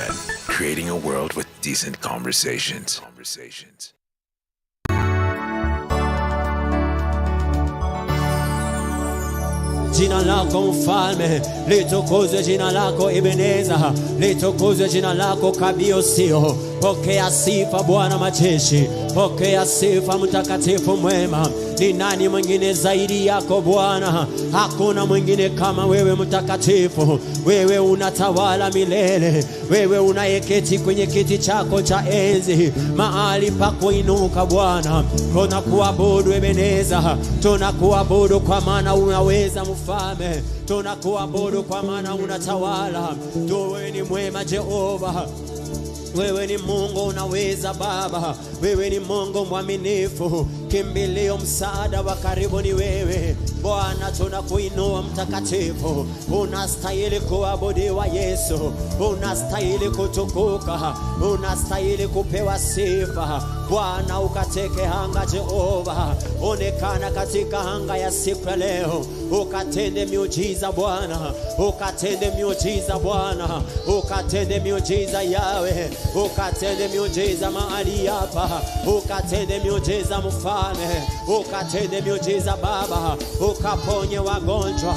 IGN, creating a world with decent conversations. Jina lako mfalme litukuzwe, jina lako Ebeneza litukuzwe, jina lako Kabiosio. Pokea sifa Bwana majeshi, pokea sifa mtakatifu mwema. Ni nani mwingine zaidi yako Bwana? Hakuna mwingine kama wewe mtakatifu. Wewe unatawala milele, wewe unayeketi kwenye kiti chako cha enzi, mahali pa kuinuka Bwana. Tunakuabudu Ebeneza, tunakuabudu kwa maana unaweza mfalme, tunakuabudu kwa maana unatawala. Wewe ni mwema Jehova, wewe ni Mungu unaweza Baba, wewe ni Mungu mwaminifu, kimbilio, msaada wa karibu ni wewe Bwana. Tunakuinua mtakatifu, unastahili kuabudiwa Yesu, unastahili kutukuka, unastahili kupewa sifa Bwana. Ukateke anga Jehova, onekana katika anga ya siku ya leo, ukatende miujiza Bwana, ukatende miujiza Bwana, ukatende miujiza Yawe, ukatende miujiza mahali hapa, ukatende miujiza mfalme, ukatende miujiza Baba, ukaponye wagonjwa,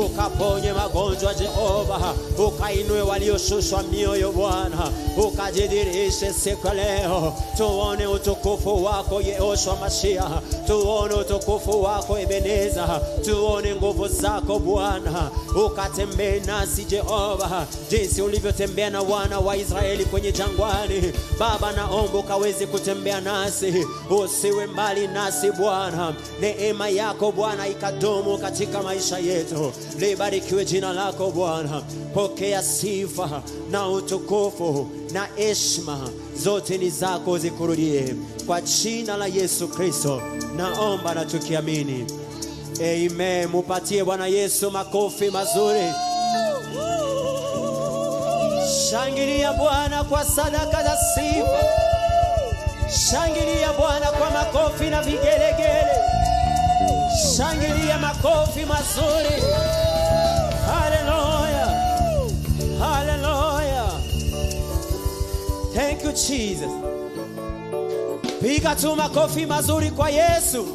ukaponye wagonjwa Jehova, ukainue walioshushwa mioyo Bwana, ukajidhihirishe siku ya leo, tuone utukufu wako Yehoshua Mashia, tuone utukufu wako Ebeneza, tuone nguvu zako Bwana, ukatembee nasi Jehova, jinsi ulivyotembea na wana wa Israeli kwenye jangwani. Baba, naomba ukaweze kutembea nasi, usiwe mbali nasi Bwana. Neema yako Bwana ikadumu katika maisha yetu. Libarikiwe jina lako Bwana. Pokea sifa na utukufu na heshima, zote ni zako, zikurudie kwa jina la Yesu Kristo naomba na tukiamini, amen. Mupatie Bwana Yesu makofi mazuri. Shangilia Bwana kwa sadaka za sifa. Shangilia Bwana kwa makofi na vigelegele. Shangilia makofi mazuri. Hallelujah. Hallelujah. Thank you Jesus. Piga tu makofi mazuri kwa Yesu.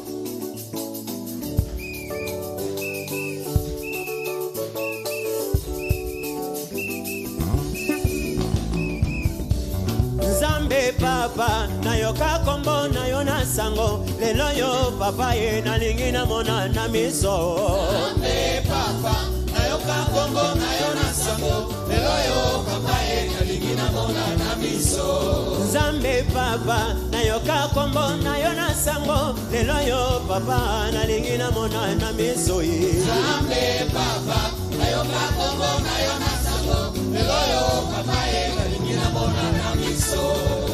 Nzambe papa nayoka kombo nayo na sango lelo yo papa ye nalingi namona na miso. Nzambe papa nayoka kombo nayo na sango lelo yo papa ye nalingi namona na miso. Nzambe papa nayoka kombo nayo na sango lelo yo papa nalingi namona na miso. Nzambe papa nayoka kombo nayo na sango lelo yo papa ye nalingi namona na miso.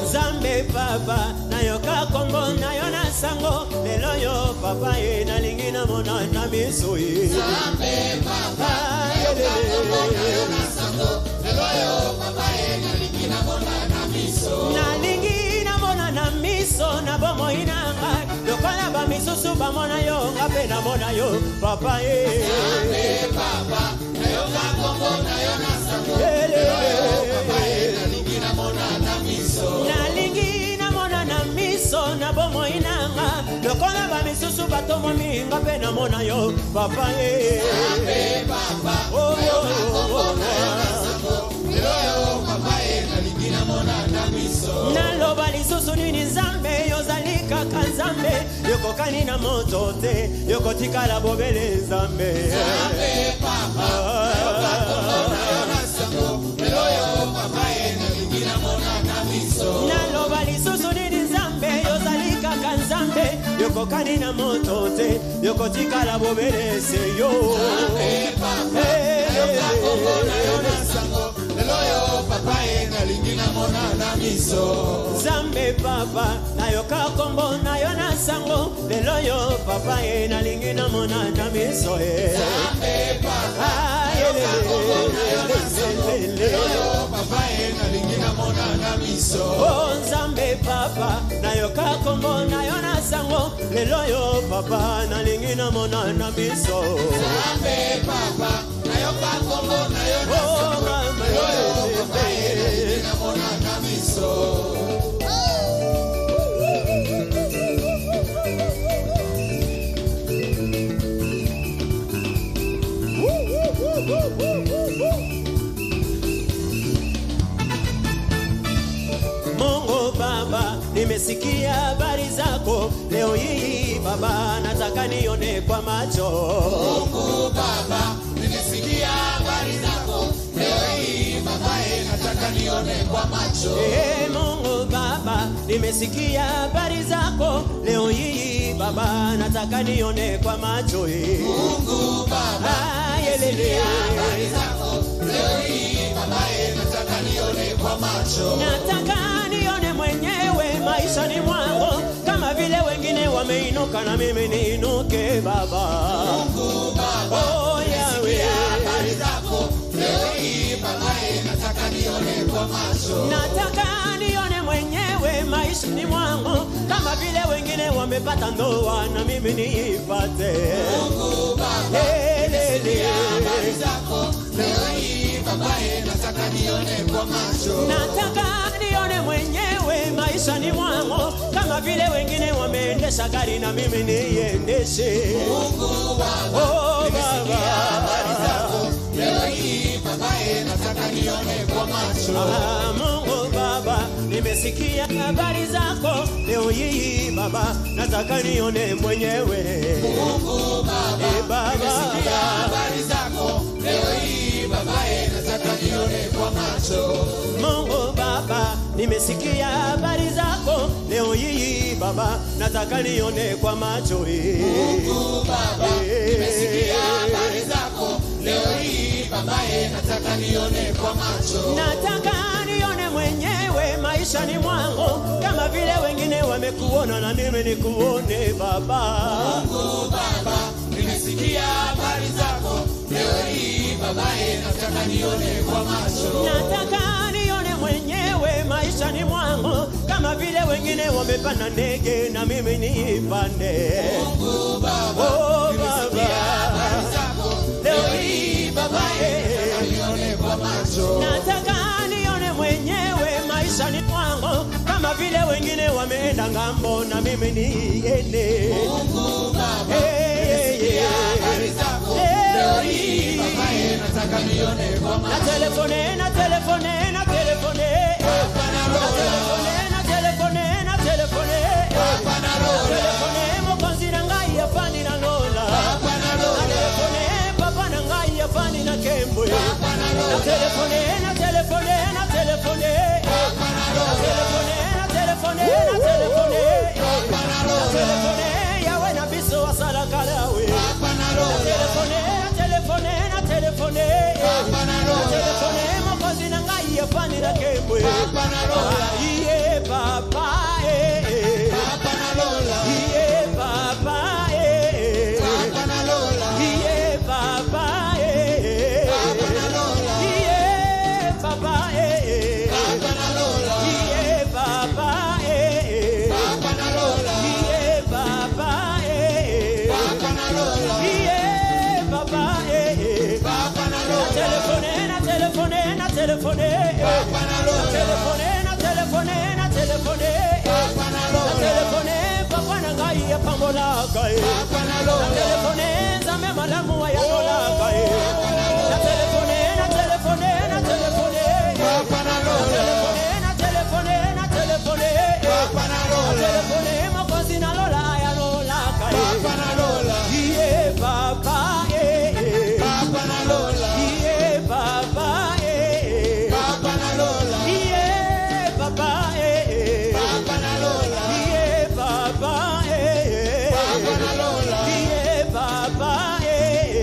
Nzambe papa nayoka kombo nayo na sango lelo yo papa ye nalingi namona na miso. Nzambe papa nayoka kombo nayo na sango lelo yo papa ye nalingi namona na miso. Nalingi namona na miso na bomoi na ngai lokola bamisusu bamona yo nga mpe namona yo papa ye. Nzambe papa nayoka kombo nayo na sango lelo yo papa ye nalingi namona na miso. Nalingi namona na miso na bomoi na nga lokola bamisusu batomoni nga mpe namona yo papa ye. Nzambe papa nayoka kombo nayo na sango lelo yo papa ye nalingi namona na miso. Naloba lisusu nini Nzambe yozali kaka Nzambe yokokani na moto te yokotikala bobele Nzambe. Nzambe papa nayoka kombo nayo na sango lelo yo papa ye nalingi namona na miso. Naloba lisusu nini Nzambe yozali kaka Nzambe yokokani na moto te yokotikala bobele se yo. Nzambe papa nayoka kombo nayo na sango lelo yo papa ye nalingi namona na miso. Nzambe papa nayoka kombo nayo na sango lelo yo papa ye nalingi namona na miso. Nzambe papa nayoka kombo nayo na sango lelo yo papa ye nalingi namona na miso. Oh Nzambe papa nayoka kombo nayo na sango lelo yo papa nalingi namona na miso. Nzambe papa nayoka kombo nayo na sango lelo yo papa ye nalingi nimesikia habari zako, leo hii Baba nataka nione kwa macho. Mungu Baba, nimesikia habari zako, leo hii Baba nataka nione kwa macho. Mungu Baba, nimesikia habari zako, leo hii Baba nataka nione kwa macho. Mungu Baba, nimesikia habari zako, leo hii Baba nataka nione kwa macho. Nataka nione mwenyewe maishani mwangu, kama vile wengine wameinuka na mimi niinuke Baba. Mungu Baba, nimesikia habari zako, leo hii Baba nataka nione kwa macho. Nataka nione mwenyewe maishani mwangu, kama vile wengine wamepata ndoa na mimi niipate. Mungu Baba, nimesikia habari zako, leo hii Baba nataka nione kwa macho. Nataka nione mwenyewe maishani mwangu, kama vile wengine wameendesha gari na mimi niendeshe. Mungu Baba, nimesikia habari zako, leo hii Baba nataka nione kwa macho. Mungu Baba, nimesikia habari zako, leo hii Baba nataka nione mwenyewe. Mungu Baba, nimesikia habari zako, leo hii Baba nataka nione kwa macho. Mungu Baba, nimesikia habari zako, leo hii Baba nataka nione kwa macho. Mungu Baba, nimesikia habari zako, leo hii Baba nataka nione kwa macho. Nataka nione mwenyewe maishani mwangu, kama vile wengine wamekuona na mimi nikuone Baba. Mungu Baba, nimesikia habari zako, leo hii Baba nataka nione kwa macho. Nataka nione mwenyewe maishani mwangu, kama vile wengine wamepanda ndege na mimi nipande. Mungu Baba, nimesikia habari zako, leo hii Baba nataka nione kwa macho. Nataka nione mwenyewe maishani mwangu, kama vile wengine wameenda ngambo na mimi niende. Mungu Baba, nimesikia habari zako, leo hii Baba nataka nione kwa macho. Na telefone, na telefone, na telefone, na telefone, na telefone, na telefone, na telefone, mokonzi na ngai afani na lola. Na telefone, papa na ngai afani na kembwe. Na telefone, na telefone, na telefone, na telefone, na telefone, na telefone, na telefone, yawe na biso asala kalawe. Na telefone, na telefone, na telefone, na telefone, mokonzi na ngai afani na kembwe. Iye papa, eh, iye papa, eh, iye papa, eh, iye papa, eh, iye papa, eh, iye papa, eh, iye papa, eh. Na telefone, na telefone, na telefone, na telefone, na telefone, na telefone, na telefone, papa na ngai apambolaka, na telefone, nzambe malamu ayalolaka, na telefone, na telefone, na telefone, na telefone, na telefone, na telefone, na telefone, mokonzi na lola ayalolaka, iye papa, eh, iye papa, eh, iye papa, eh, iye papa, eh, iye papa, eh,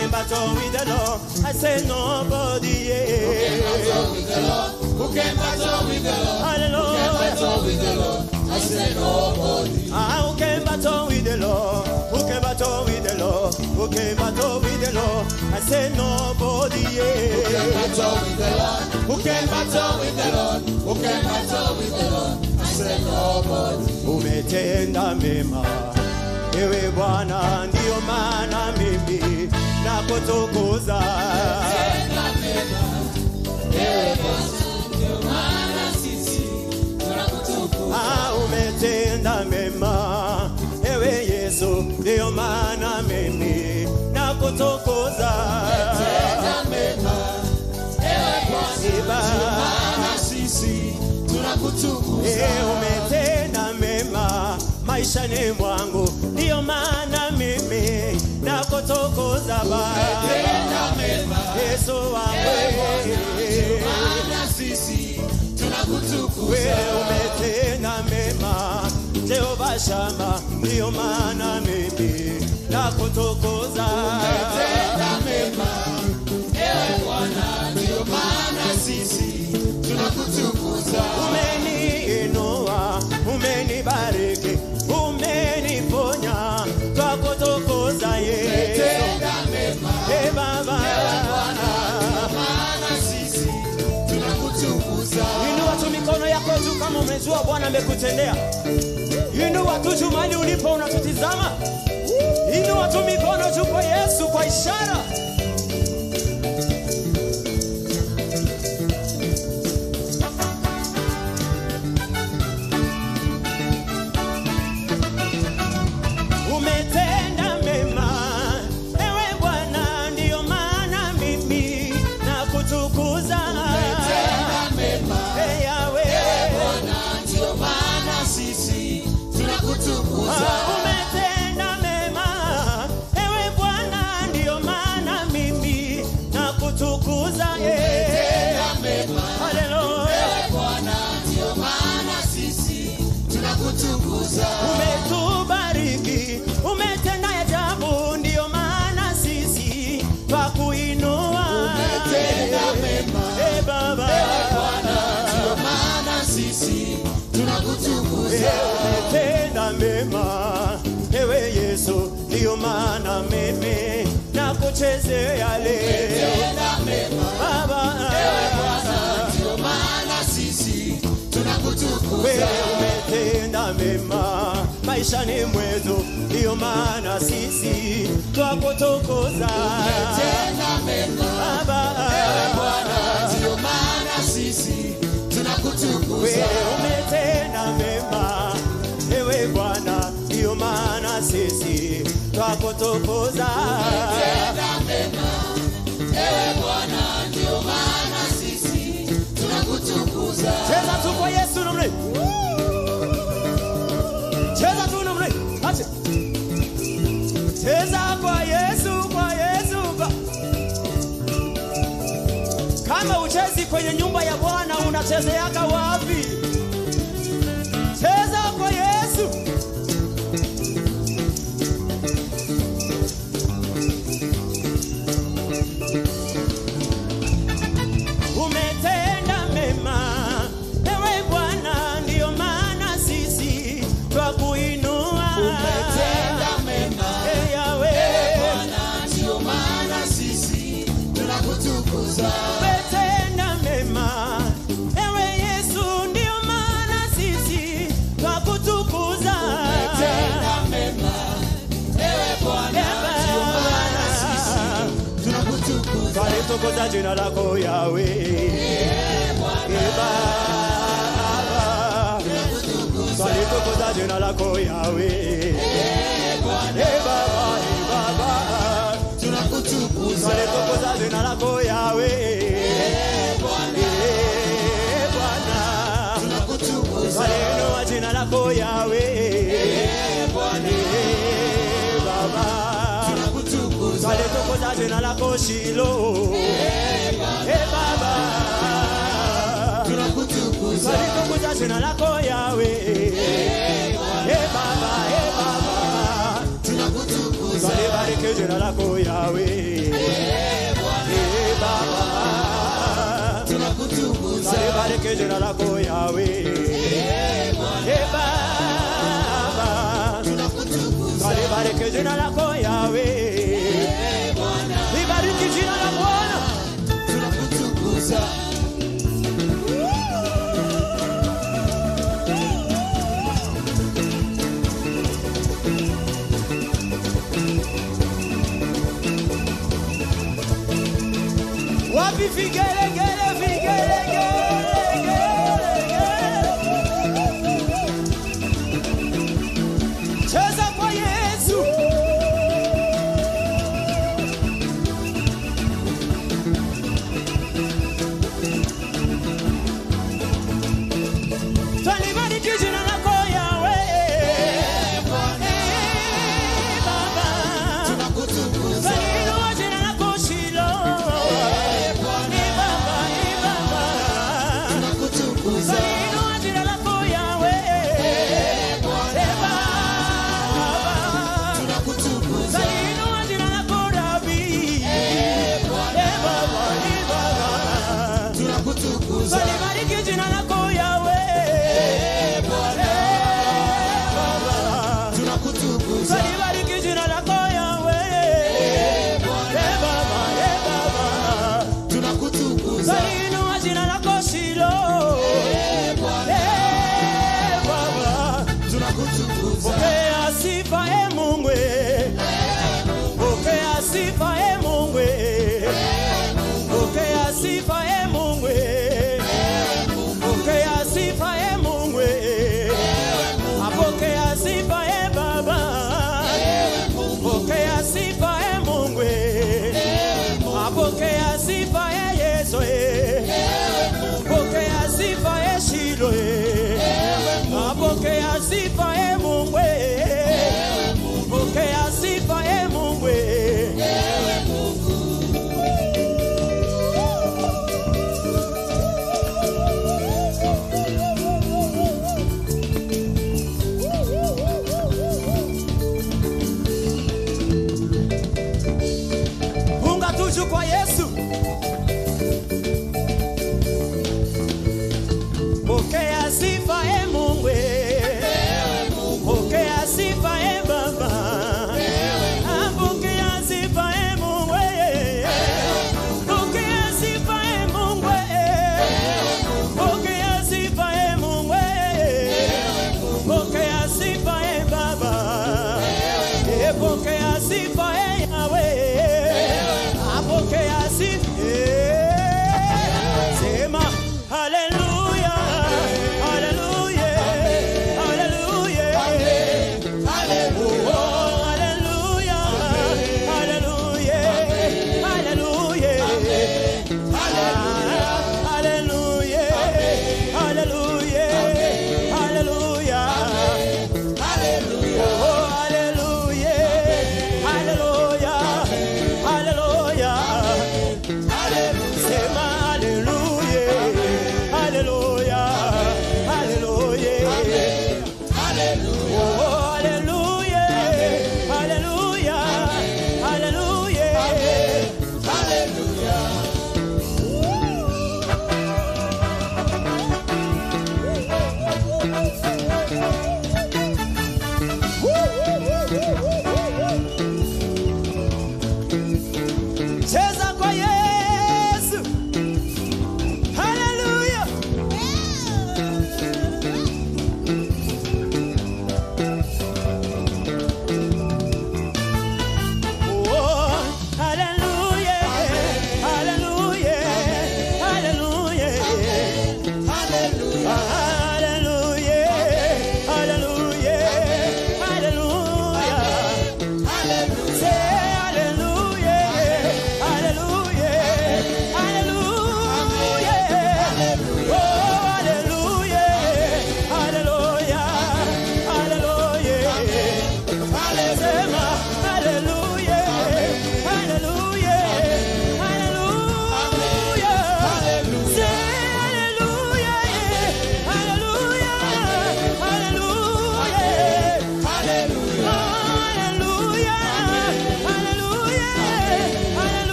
can battle with the Lord? I say nobody. Yeah. Who can battle with the Lord? Who can battle with the Lord? Hallelujah. Who can battle with the Lord? I say nobody. Ah, who can battle with the Lord? Who can battle with the Lord? Who can battle with the Lord? I say nobody. Yeah. Who can battle with the Lord? Who can battle with the Lord? Who can battle with the Lord? I say nobody. Umetenda mema, ewe Bwana, ndio maana mimi nakutukuza. Umetenda mema, ewe Bwana, ndio maana sisi tunakutukuza. Ah, umetenda mema, ewe Yesu, ndio maana mimi nakutukuza. Umetenda mema, ewe Bwana, ndio maana sisi tunakutukuza. Umetenda mema maishani mwangu, ndio maana mimi nakutukuza Baba. Umetenda mema, Yesu wangu, ndio maana sisi tunakutukuza. Wewe umetenda mema, Jehova Shama, ndio maana mimi nakutukuza. Umetenda mema, ewe Bwana, ndio maana sisi tunakutukuza. Umeniinua, umenibariki, umeniponya, twakutukuza Yesu. Umetenda mema, Ee Baba, ewe Bwana, ndio maana sisi tunakutukuza. Inua tu mikono yako juu kama umejua Bwana amekutendea. Inua tu juu mahali ulipo unatutizama. Inua tu mikono juu kwa Yesu kwa ishara. Umetenda mema, ewe Bwana, ndio maana mimi nakutukuza. Umetenda mema, Ee Yahweh. ewe Bwana, ndio maana sisi tunakutukuza. Umetenda mema, ewe Bwana, ndio maana mimi nakutukuza. Umetenda mema, Haleluya. ewe Bwana, ndio maana sisi tunakutukuza. Umetubariki, umetenda ajabu, ndio maana sisi twakuinua. Umetenda mema, Ee Baba, ewe Bwana, ndio maana sisi tunakutukuza. Umetenda mema, ewe Yesu, ndio maana mimi nakuchezea leo. Umetenda mema, Baba, ewe Bwana, ndio maana sisi tunakutukuza. Wewe umetenda mema maishani mwetu, ndio maana sisi twakutukuza. Umetenda mema, Baba, ewe Bwana, ndio maana sisi tunakutukuza. Wewe umetenda mema, ewe Bwana, ndio maana sisi twakutukuza. Umetenda mema, ewe Bwana, ndio maana sisi tunakutukuza. Cheza tu kwa Yesu namna hii. Cheza tu namna hii. Ache. Cheza kwa Yesu, kwa Yesu. Kama uchezi kwenye nyumba ya Bwana unachezeaga wapi? Cheza kwa Yesu. Umetenda mema, ewe Bwana, ndio maana sisi twakuinua. Umetenda mema, Ee Yahweh. ewe Bwana, ndio maana sisi tunakutukuza. Umetenda mema, ewe Yesu, ndio maana sisi twakutukuza. Umetenda mema, ewe Bwana, ndio maana sisi tunakutukuza. Twalitukuza jina lako Yahweh. Ee Bwana, Ee Baba. tunakutukuza. Twalitukuza jina lako Yahweh. Ee Bwana, Ee Baba, Ee Baba. tunakutukuza. Twalitukuza jina lako Yahweh. Ee Bwana, Ee Bwana. tunakutukuza. Twalinua jina lako Yahweh. Ee Bwana, Ee Baba. tunakutukuza. Twalitukuza jina lako Shilo. Ee Baba, Ee Baba. tunakutukuza. Twalitukuza jina lako Yahweh. Ee Bwana, Ee Baba, Ee Baba. tunakutukuza. Twalibariki jina lako Yahweh. lako Yahweh. E Baba, twalibariki jina lako Yahweh. Libariki jina la Bwana. Tunakutukuza. Wapi vigelegele, vigelegele? Cheza kwa Yesu. Twalibariki jina lako Yahweh. Eh, Baba. Tunakutukuza. Twaliinua jina lako Shilo. Eh, Baba, eh, Baba. Tunakutukuza. Twaliinua jina lako Yahweh. Eh, Baba. Tunakutukuza. Twaliinua jina lako Rabi. Eh, Baba, eh, Baba. Tunakutukuza. Twalibariki jina lako Yahweh. Eh, Baba. Tunakutukuza. Twalibariki jina lako Yahweh. Eh, Baba, eh, Baba. Tunakutukuza. Twaliinua jina lako Shilo. Eh, Baba. Tunakutukuza. Pokea sifa e Mungu. Pokea sifa e Mungu. Pokea sifa e Mungu. Pokea sifa e Mungu. Apokea sifa e Baba. Pokea sifa e Mungu. Apokea sifa e Yesu. Pokea sifa e Shilo. Apokea sifa e Mungu. Pokea sifa e Mungu.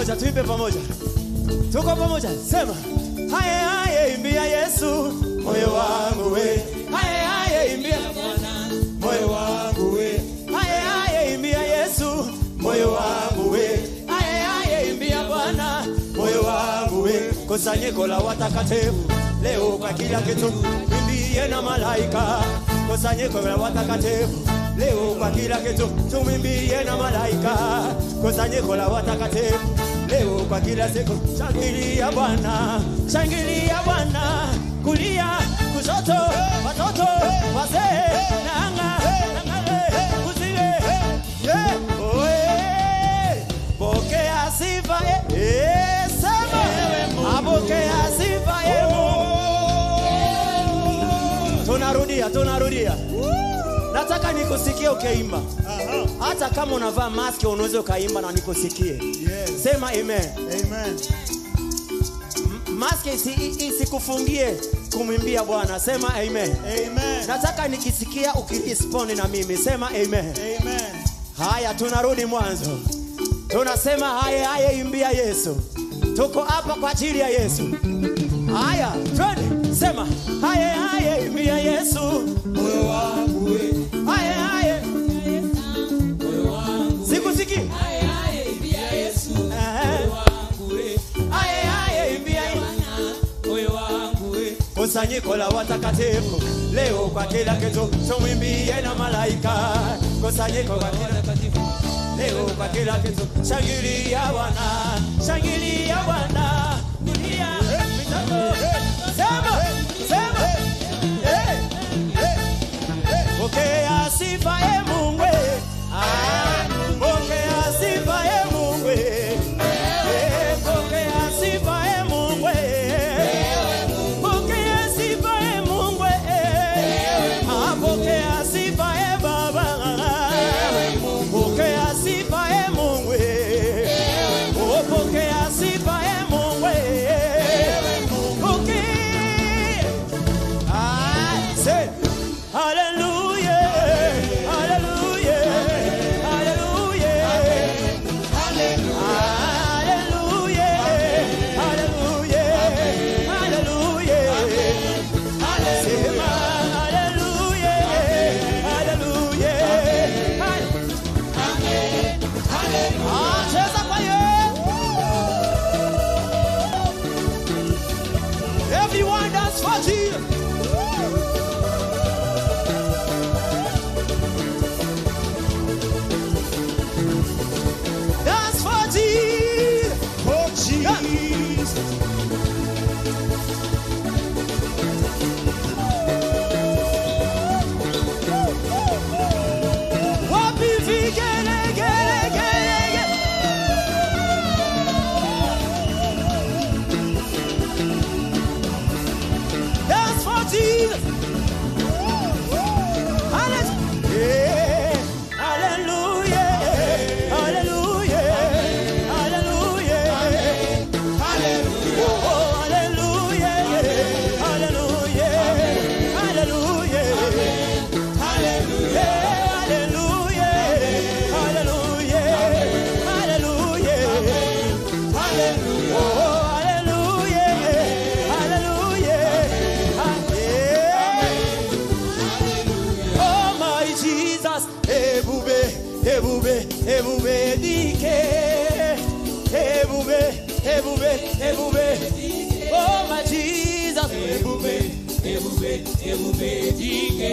pamoja, tuimbe pamoja. Tuko pamoja, sema haye haye, imbia Yesu moyo wangu we. Haye haye, imbia Bwana moyo wangu we. Haye haye, imbia Yesu moyo wangu we. Haye haye, imbia Bwana moyo wangu we. Kusanyiko la watakatifu leo kwa kila kitu, imbie na malaika. Kusanyiko la watakatifu leo kwa kila kitu, tumwimbie na malaika. Kusanyiko la watakatifu leo kwa kila siku, shangilia Bwana, shangilia Bwana, kulia kushoto, watoto wazee, nanga nangale kuzile, yeah, oe, pokea sifa, sema, apokea sifa Mungu. Tunarudia, tunarudia. Nataka nikusikie ukiimba. Hata kama unavaa mask unaweza ukaimba na nikusikie. Yes. Sema amen. Amen. Mask isikufungie kumwimbia Bwana. Sema amen. Amen. Nataka nikisikia ukirespond na mimi. Sema amen. Amen. Haya, tunarudi mwanzo. Tunasema haye haye, imbia Yesu. Tuko hapa kwa ajili ya Yesu. Haya, twende. Sema haye haye, imbia Yesu Moyo wangu we. Haye haye, sikusikii. Haye haye, imbia Yesu Ehe. moyo wangu we. Haye haye, imbia Yesu. Moyo wangu we. Kusanyiko la watakatifu leo kwa kila kitu, tumwimbie na malaika. Kusanyiko la watakatifu leo kwa kila kitu, shangilia Bwana, shangilia Bwana, dunia mitambo. Sema, sema, eh, pokea sifa e Mungu, ah, pokea sifa e Mungu, eh, pokea sifa e Mungu, pokea sifa e Mungu, ah, pokea sifa e Baba, pokea sifa e Mungu, oh, pokea sifa e Mungu, pokea. Ah, say hallelujah, hallelujah, hallelujah, hallelujah, hallelujah, hallelujah. Sema hallelujah, hallelujah. Ah, cheza kwa Yesu. Everyone dance for Jesus. Dance for Jesus. For Jesus. Wapi vigelegele? Dance for Jesus. Hallelujah. Hallelujah. Hallelujah. Hallelujah. Oh, hallelujah. Hallelujah. Hallelujah. Hallelujah. Hallelujah. Hallelujah. Hallelujah. Oh, hallelujah. Hallelujah. Oh, my Jesus. Ebube, ebube, ebube dike. Ebube, ebube, ebube. Oh, my Jesus. Ebube, ebube, ebube dike.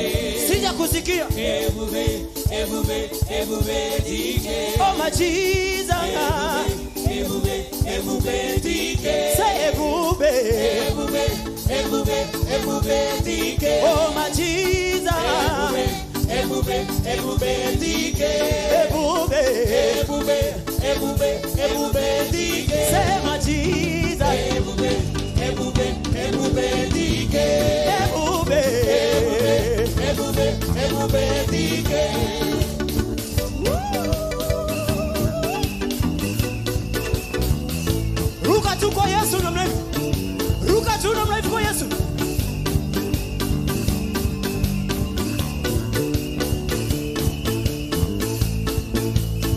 Sija kusikia. Ebube, ebube, ebube dike. Oh, my Jesus. Ebube, ebube dike. Say ebube. Ebube, ebube, ebube dike. Oh, my Jesus. Ebube, ebube dike. Ebube. Ebube, ebube, ebube dike. Say my Jesus. Ebube, ebube, ebube dike. Ebube. Ebube, ebube dike. Ruka tu kwa Yesu namna hivi. Ruka tu namna hivi kwa Yesu.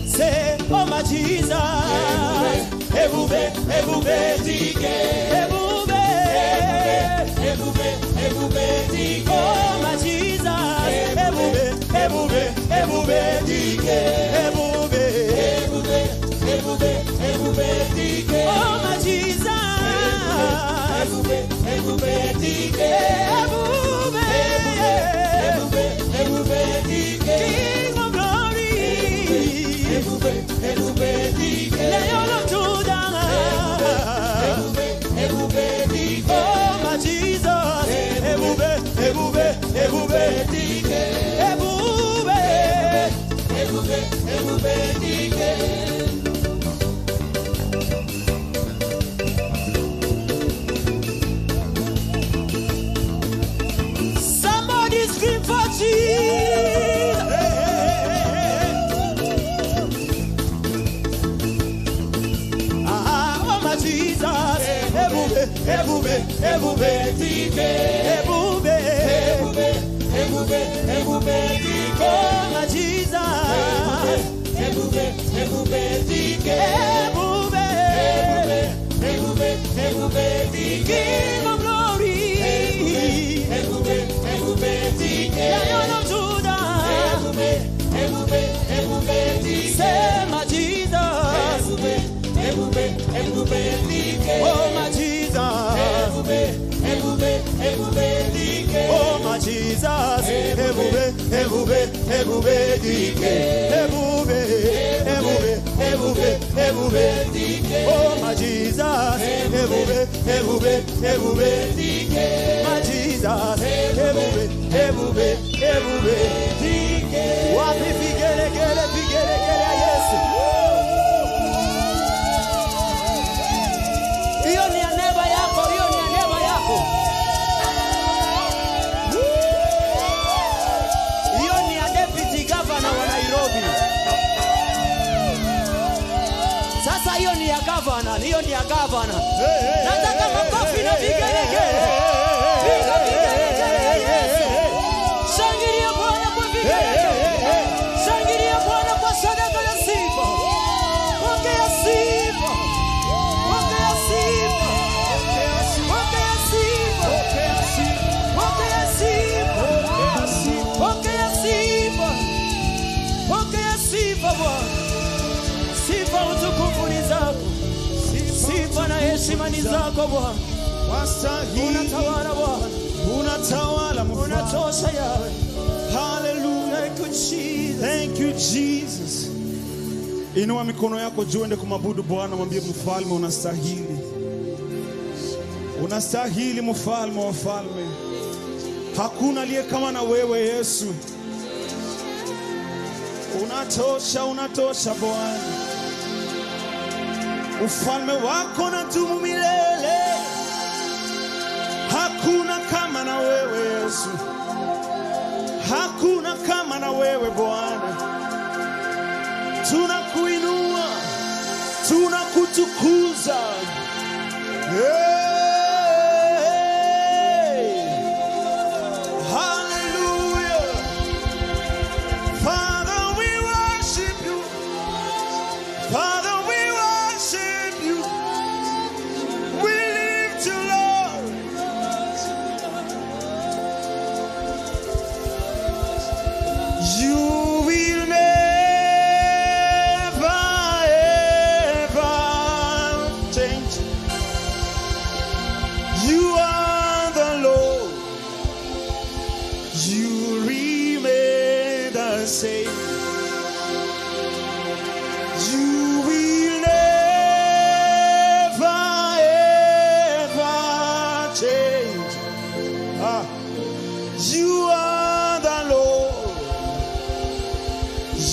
Say, oh my Jesus. Ebube dike. Ebube. Ebube, ebube dike. Oh my Jesus. Ebube, ebube, ebube dike. Ebube. Ebube, ebube, ebube dike. Oh my Jesus. Ebube, ebube dike. Ebube. Ebube, ebube dike. King of glory. Ebube, ebube dike. Lion of Judah. Ebube, ebube dike. Oh my Jesus. Ebube, ebube, ebube dike. Ebube. Ebube, ebube dike. Somebody scream for Jesus. Ah, oh my Jesus. Ebube, ebube, ebube dike. Ebube. Ebube, ebube, ebube dike. Oh my Jesus. Ebube, ebube dike. Ebube. Ebube, ebube dike. King of glory. Ebube, ebube dike. Lion of Judah. Ebube, ebube, ebube dike. Say my Jesus. Ebube, ebube, ebube dike. Oh my Jesus. Ebube, ebube, ebube dike. Oh my Jesus. Ebube, ebube, ebube dike. Ebube, ebube, ebube, ebube dike. Oh my Jesus. Ebube, ebube, ebube dike. My Jesus. Ebube, ebube, ebube dike. Wapi vigelegele, vigelegele ya Yesu. Hiyo ni ya neba yako, hiyo ni ya neba yako. Hiyo ni ya deputy governor wa Nairobi. Sasa hiyo ni ya governor, hiyo ni ya governor. Nataka makofi na vigelegele. Piga vigelegele ya Yesu. Shangilia Bwana kwa vigelegele. Shangilia Bwana kwa sadaka ya sifa. Pokea sifa. Pokea sifa. Pokea sifa. Pokea sifa. Pokea sifa. Pokea sifa Bwana. Sifa utukufu ni zako. Sifa na heshima ni zako Bwana. Wastahili, Unatawala Bwana. unatawala mfalme. Unatosha Yahweh. Hallelujah. Thank you Jesus. Thank you Jesus. Inua mikono yako juu, ende kumwabudu Bwana, mwambie mfalme unastahili. Unastahili mfalme wa wafalme. Hakuna aliye kama na wewe Yesu. Unatosha, unatosha Bwana. Ufalme wako unadumu milele. Hakuna kama na wewe Yesu. Hakuna kama na wewe Bwana. Tunakuinua, tunakutukuza. Hey! Hallelujah. Father, we worship you. Father, we worship you. We lift you, Lord. You will never, ever change. You are the Lord. You remain the same. You will never, ever change. Ah. You are the Lord.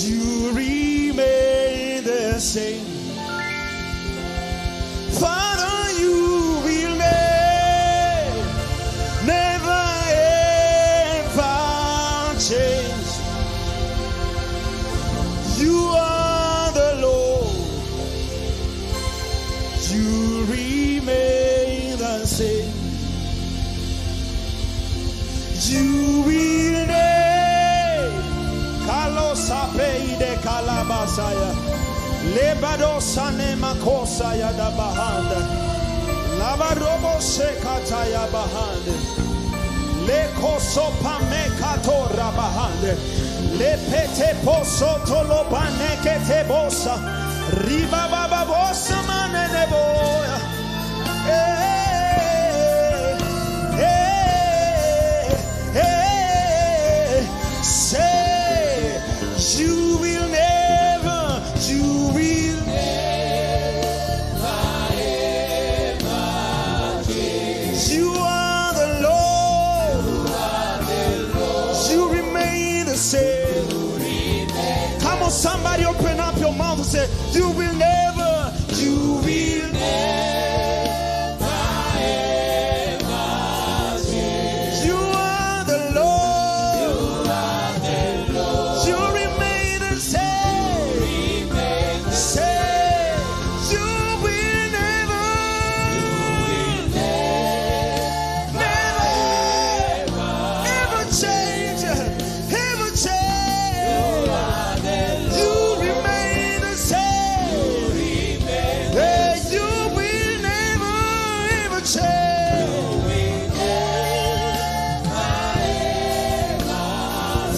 You remain the same. Father, you will never, ever change. You are the Lord. You remain the same. You will never. Kalosapeide kalabasaya. Lebadosa ne makosa ya dabahanda. Labarobo sekata ya bahande. Lekoso pamekato rabahande. Lepete poso tolobanekete bosa. Riba baba bosa manene boya. Hey, hey, hey. Say, you will never, you will never, ever change. You are the Lord. You remain the same. Come on, somebody open up your mouth and say, you will never, you will never, ever change. You are the Lord. You are the Lord. You remain the same. Say, you will never, never, ever change. Ever change. You remain the same. Hey, you will never, ever change.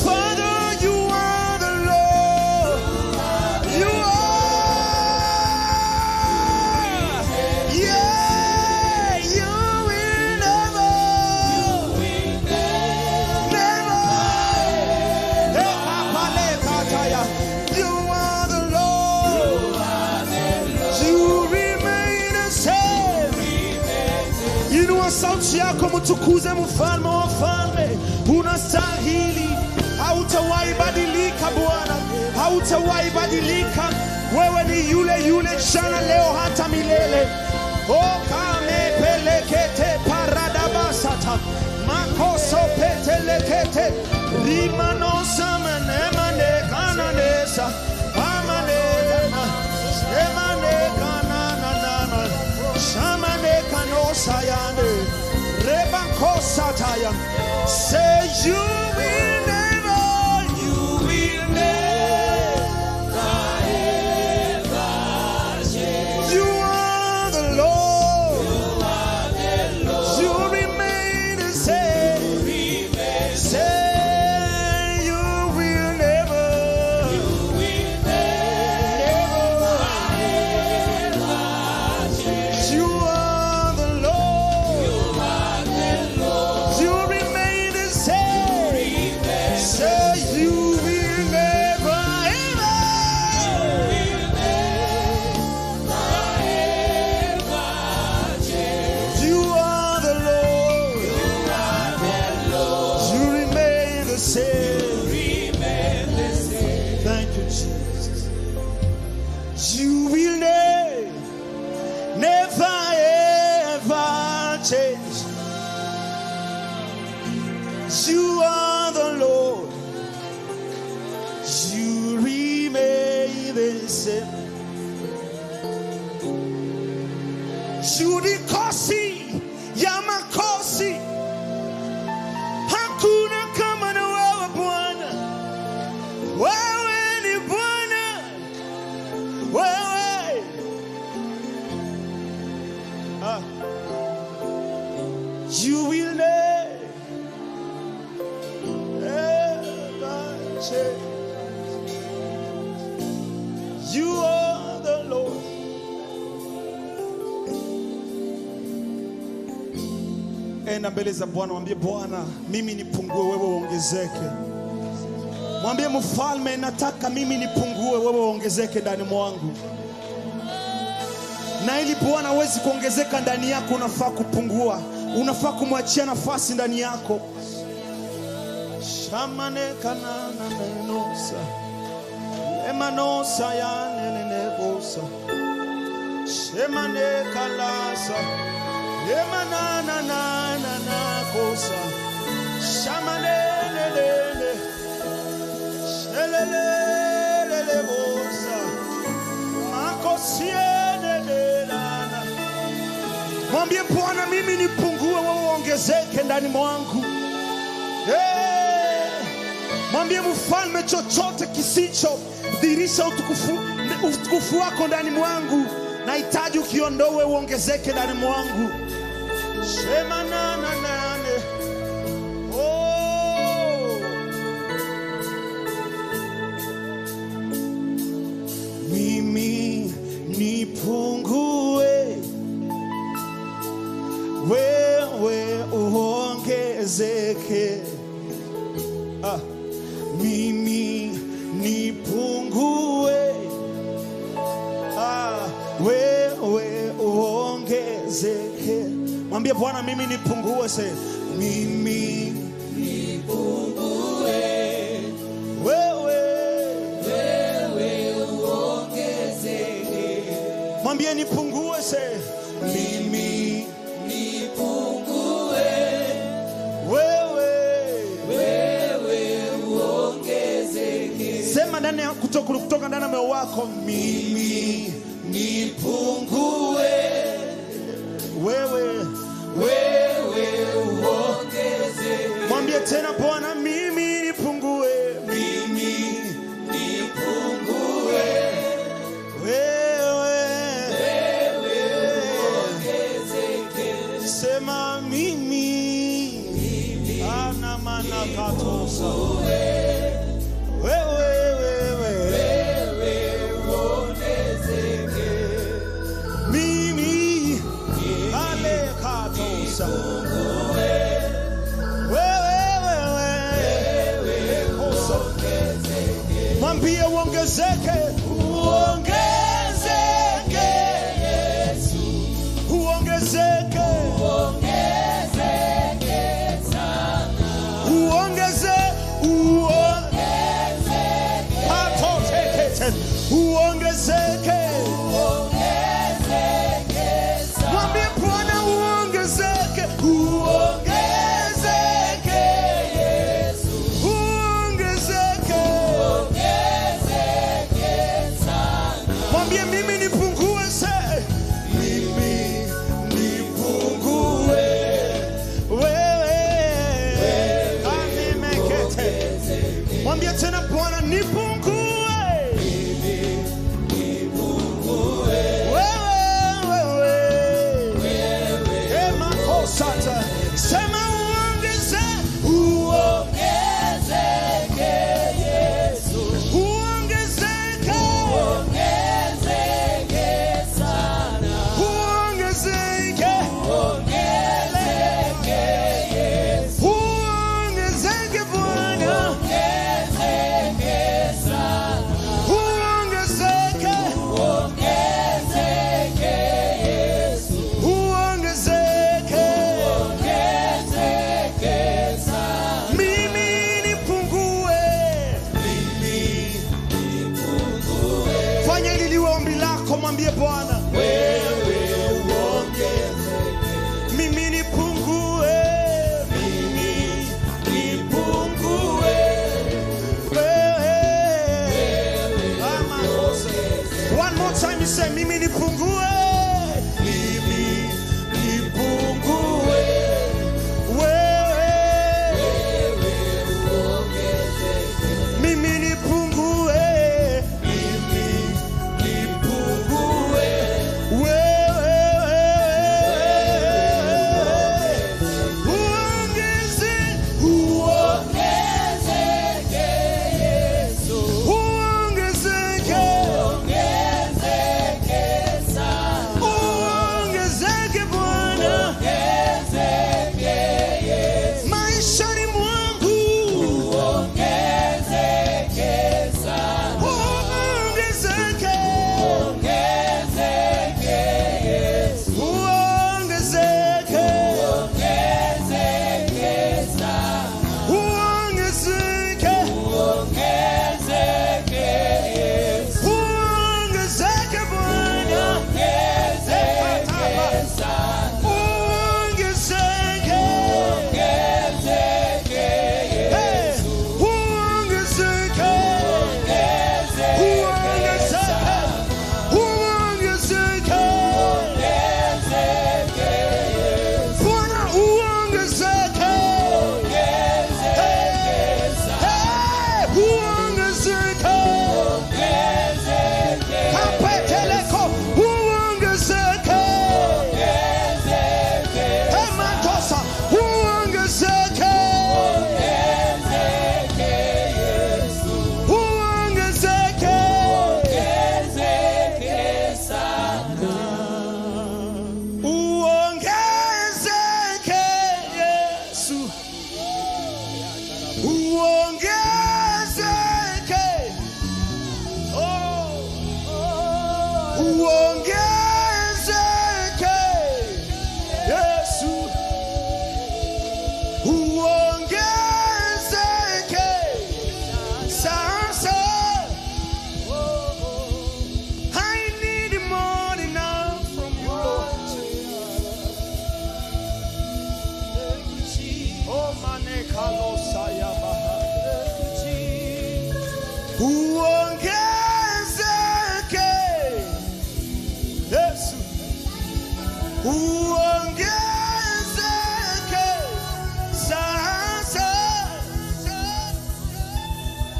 Father, you are the Lord. You are. Yeah, you will never, never. You are the Lord. You remain the same. Inua sauti yako, mtukuze mfalme wa wafalme. Unastahili, hautawahi badilika Bwana, hautawahi badilika. Wewe ni yule yule jana, leo, hata milele. Okamepelekete paradabasata makoso petelekete rimanosa menemane kananesa amanena emane kananana shamane kanosa yane rebakosataya. Say you will never, you will never, ever change. You are the Lord. You remain the same. Say you will never, never. You are the Lord. You remain the same. Say you will never, ever. You are the Lord. You remain the same. Thank you, Jesus. You will never, never, ever change. You are the Lord. You remain the same. You ni Nkosi ya makosi, hakuna kama na wewe Bwana. Wewe ni Bwana, wewe. Ah. You will never ever change. You are the Lord. Enda mbele za Bwana, mwambie Bwana, mimi nipungue, wewe uongezeke. Mwambie mfalme, nataka mimi nipungue, wewe uongezeke ndani mwangu. Na ili Bwana aweze kuongezeka ndani yako, unafaa kupungua, unafaa kumwachia nafasi ndani yako. Shamane kanana nenosa emanosa ya nenebosa shemane kalasa emanana na na na kosa shamane nene shelele bosa makosie nene. Mwambie Bwana, mimi nipungue, wewe uongezeke ndani mwangu. Hey! Mwambie mfalme, chochote kisicho dhihirisha utukufu Utukufu wako ndani mwangu nahitaji ukiondoe uongezeke ndani mwangu. Shema na na nane. Oh. Mimi nipungue, wewe uongezeke. Ah. Mimi nipungue, ah, wewe uongezeke. Mwambie Bwana, mimi nipungue. Se mimi nipungue, wewe uongezeke. Mwambie nipungue. Se mimi nipungue, wewe uongezeke. Sema ndani ya kutoka ndani ya moyo wako, mimi nipungue, wewe uongezeke. Mwambie tena Bwana, mimi nipungue, mimi nipungue, wewe uongezeke. Sema mimi ana mana katosa, wewe wewe uongezeke. Mimi ale katosa, wewe wewe kosa. Mwambie uongezeke, uongezeke Yesu, uongezeke, uongezeke sana, uongeze, uongezeke, atotekete, uongezeke, uongezeke sana. Mwambie Bwana uongezeke, uongezeke Yesu, uongezeke, uongezeke sana. Mwambie mimi nipungue, se mimi nipungue, wewe animekete. Mwambie tena Bwana nipungue, wewe wewe Ema kosata. Sema uongeze, uongezeke Yesu, uongezeke, uongezeke sana, uongezeke, uongezeke Yesu, uongezeke Bwana, uongezeke sana, uongezeke, uongezeke Yesu, uongezeke, uongezeke sana. Mimi nipungue, mimi nipungue. Fanya hili liwe ombi lako, mwambie Bwana, wewe uongezeke. Mimi nipungue, mimi nipungue, wewe ama One more time you say, mimi nipungue, mimi nipungue, wewe mimi nipungue, mimi nipungue, Uongezeke sasa.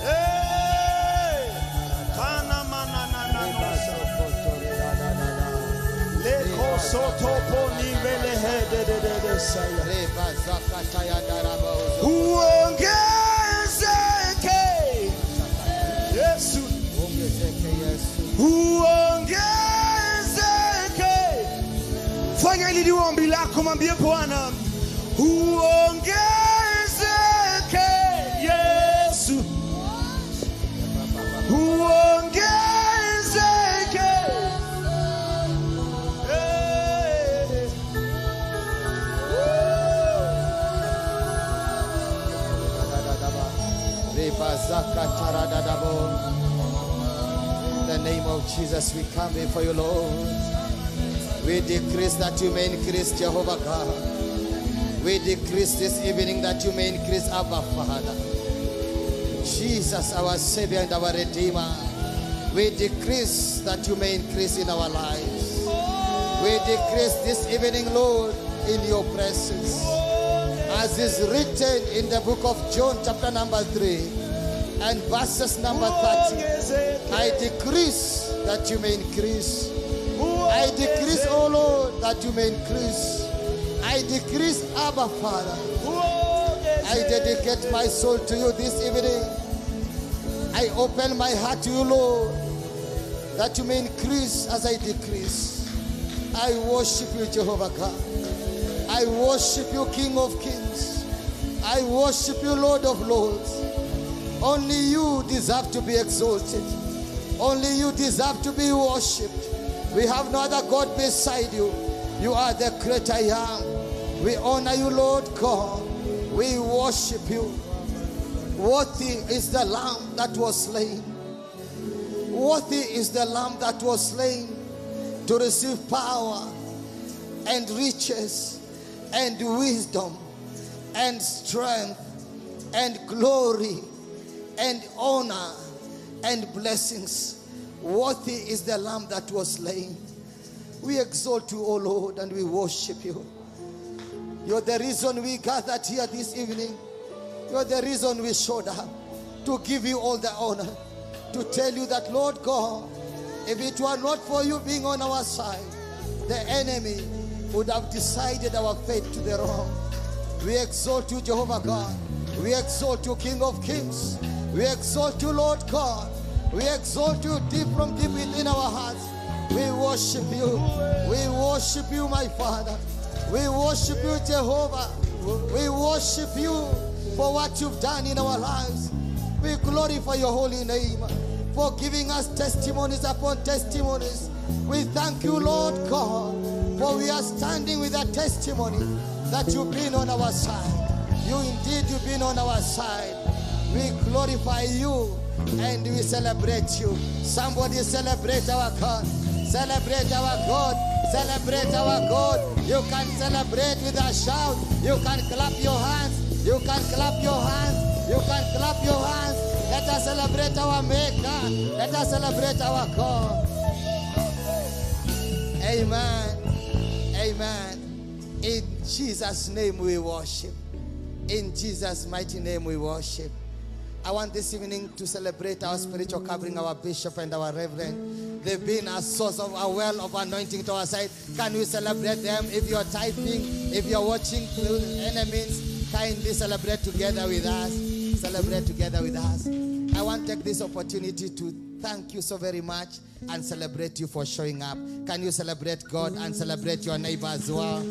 Hey. Kana manana nosa. Leko soto poni vele hede de de de saya. Uongezeke Yesu, uongezeke. Fanya hili liwe ombi lako, mwambie Bwana uongezeke Yesu, uongezeke. Hey. In the name of Jesus, we come before you, Lord. We decrease that you may increase, Jehovah God. We decrease this evening that you may increase, Abba Father. Jesus, our Savior and our Redeemer. We decrease that you may increase in our lives. We decrease this evening, Lord, in your presence. As is written in the book of John, chapter number 3 and verses number 30. I decrease that you may increase. I decrease, O Lord, that you may increase. I decrease, Abba Father. I dedicate my soul to you this evening. I open my heart to you, Lord, that you may increase as I decrease. I worship you, Jehovah God. I worship you, King of Kings. I worship you, Lord of Lords. Only you deserve to be exalted. Only you deserve to be worshipped. We have no other God beside you. You are the great I am. We honor you, Lord God. We worship you. Worthy is the Lamb that was slain. Worthy is the Lamb that was slain to receive power and riches and wisdom and strength and glory and honor and blessings. Worthy is the Lamb that was slain. We exalt you, O Lord, and we worship you. You're the reason we gathered here this evening. You're the reason we showed up, to give you all the honor, to tell you that, Lord God, if it were not for you being on our side, the enemy would have decided our fate to the wrong. We exalt you, Jehovah God. We exalt you, King of Kings. We exalt you, Lord God. We exalt you deep from deep within our hearts. We worship you. We worship you, my Father. We worship you, Jehovah. We worship you for what you've done in our lives. We glorify your holy name for giving us testimonies upon testimonies. We thank you, Lord God, for we are standing with a testimony that you've been on our side. You indeed, you've been on our side. We glorify you and we celebrate you. Somebody celebrate our God. Celebrate our God. Celebrate our God. You can celebrate with a shout. You can clap your hands. You can clap your hands. You can clap your hands. Let us celebrate our Maker. Let us celebrate our God. Amen. Amen. In Jesus' name we worship. In Jesus' mighty name we worship. I want this evening to celebrate our spiritual covering, our bishop and our reverend. They've been a source of a well of anointing to our side. Can we celebrate them? If you're typing, if you're watching through any means, kindly celebrate together with us. Celebrate together with us. I want to take this opportunity to thank you so very much and celebrate you for showing up. Can you celebrate God and celebrate your neighbor as well?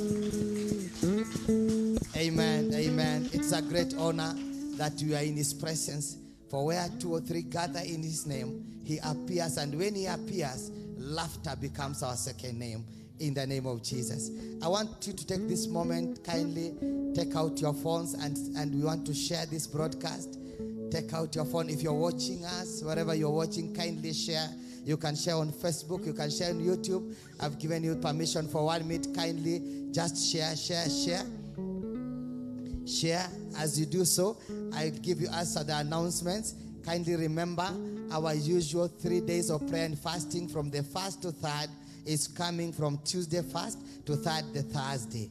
Amen. Amen. It's a great honor that you are in his presence. For where two or three gather in his name, he appears. And when he appears, laughter becomes our second name. In the name of Jesus. I want you to take this moment, kindly take out your phones, and we want to share this broadcast. Take out your phone. If you're watching us, wherever you're watching, kindly share. You can share on Facebook. You can share on YouTube. I've given you permission for 1 minute. Kindly just share, share, share. Share. As you do so, I give you us the announcements. Kindly remember our usual 3 days of prayer and fasting from the 1st to 3rd. It's coming from Tuesday 1st to 3rd Thursday.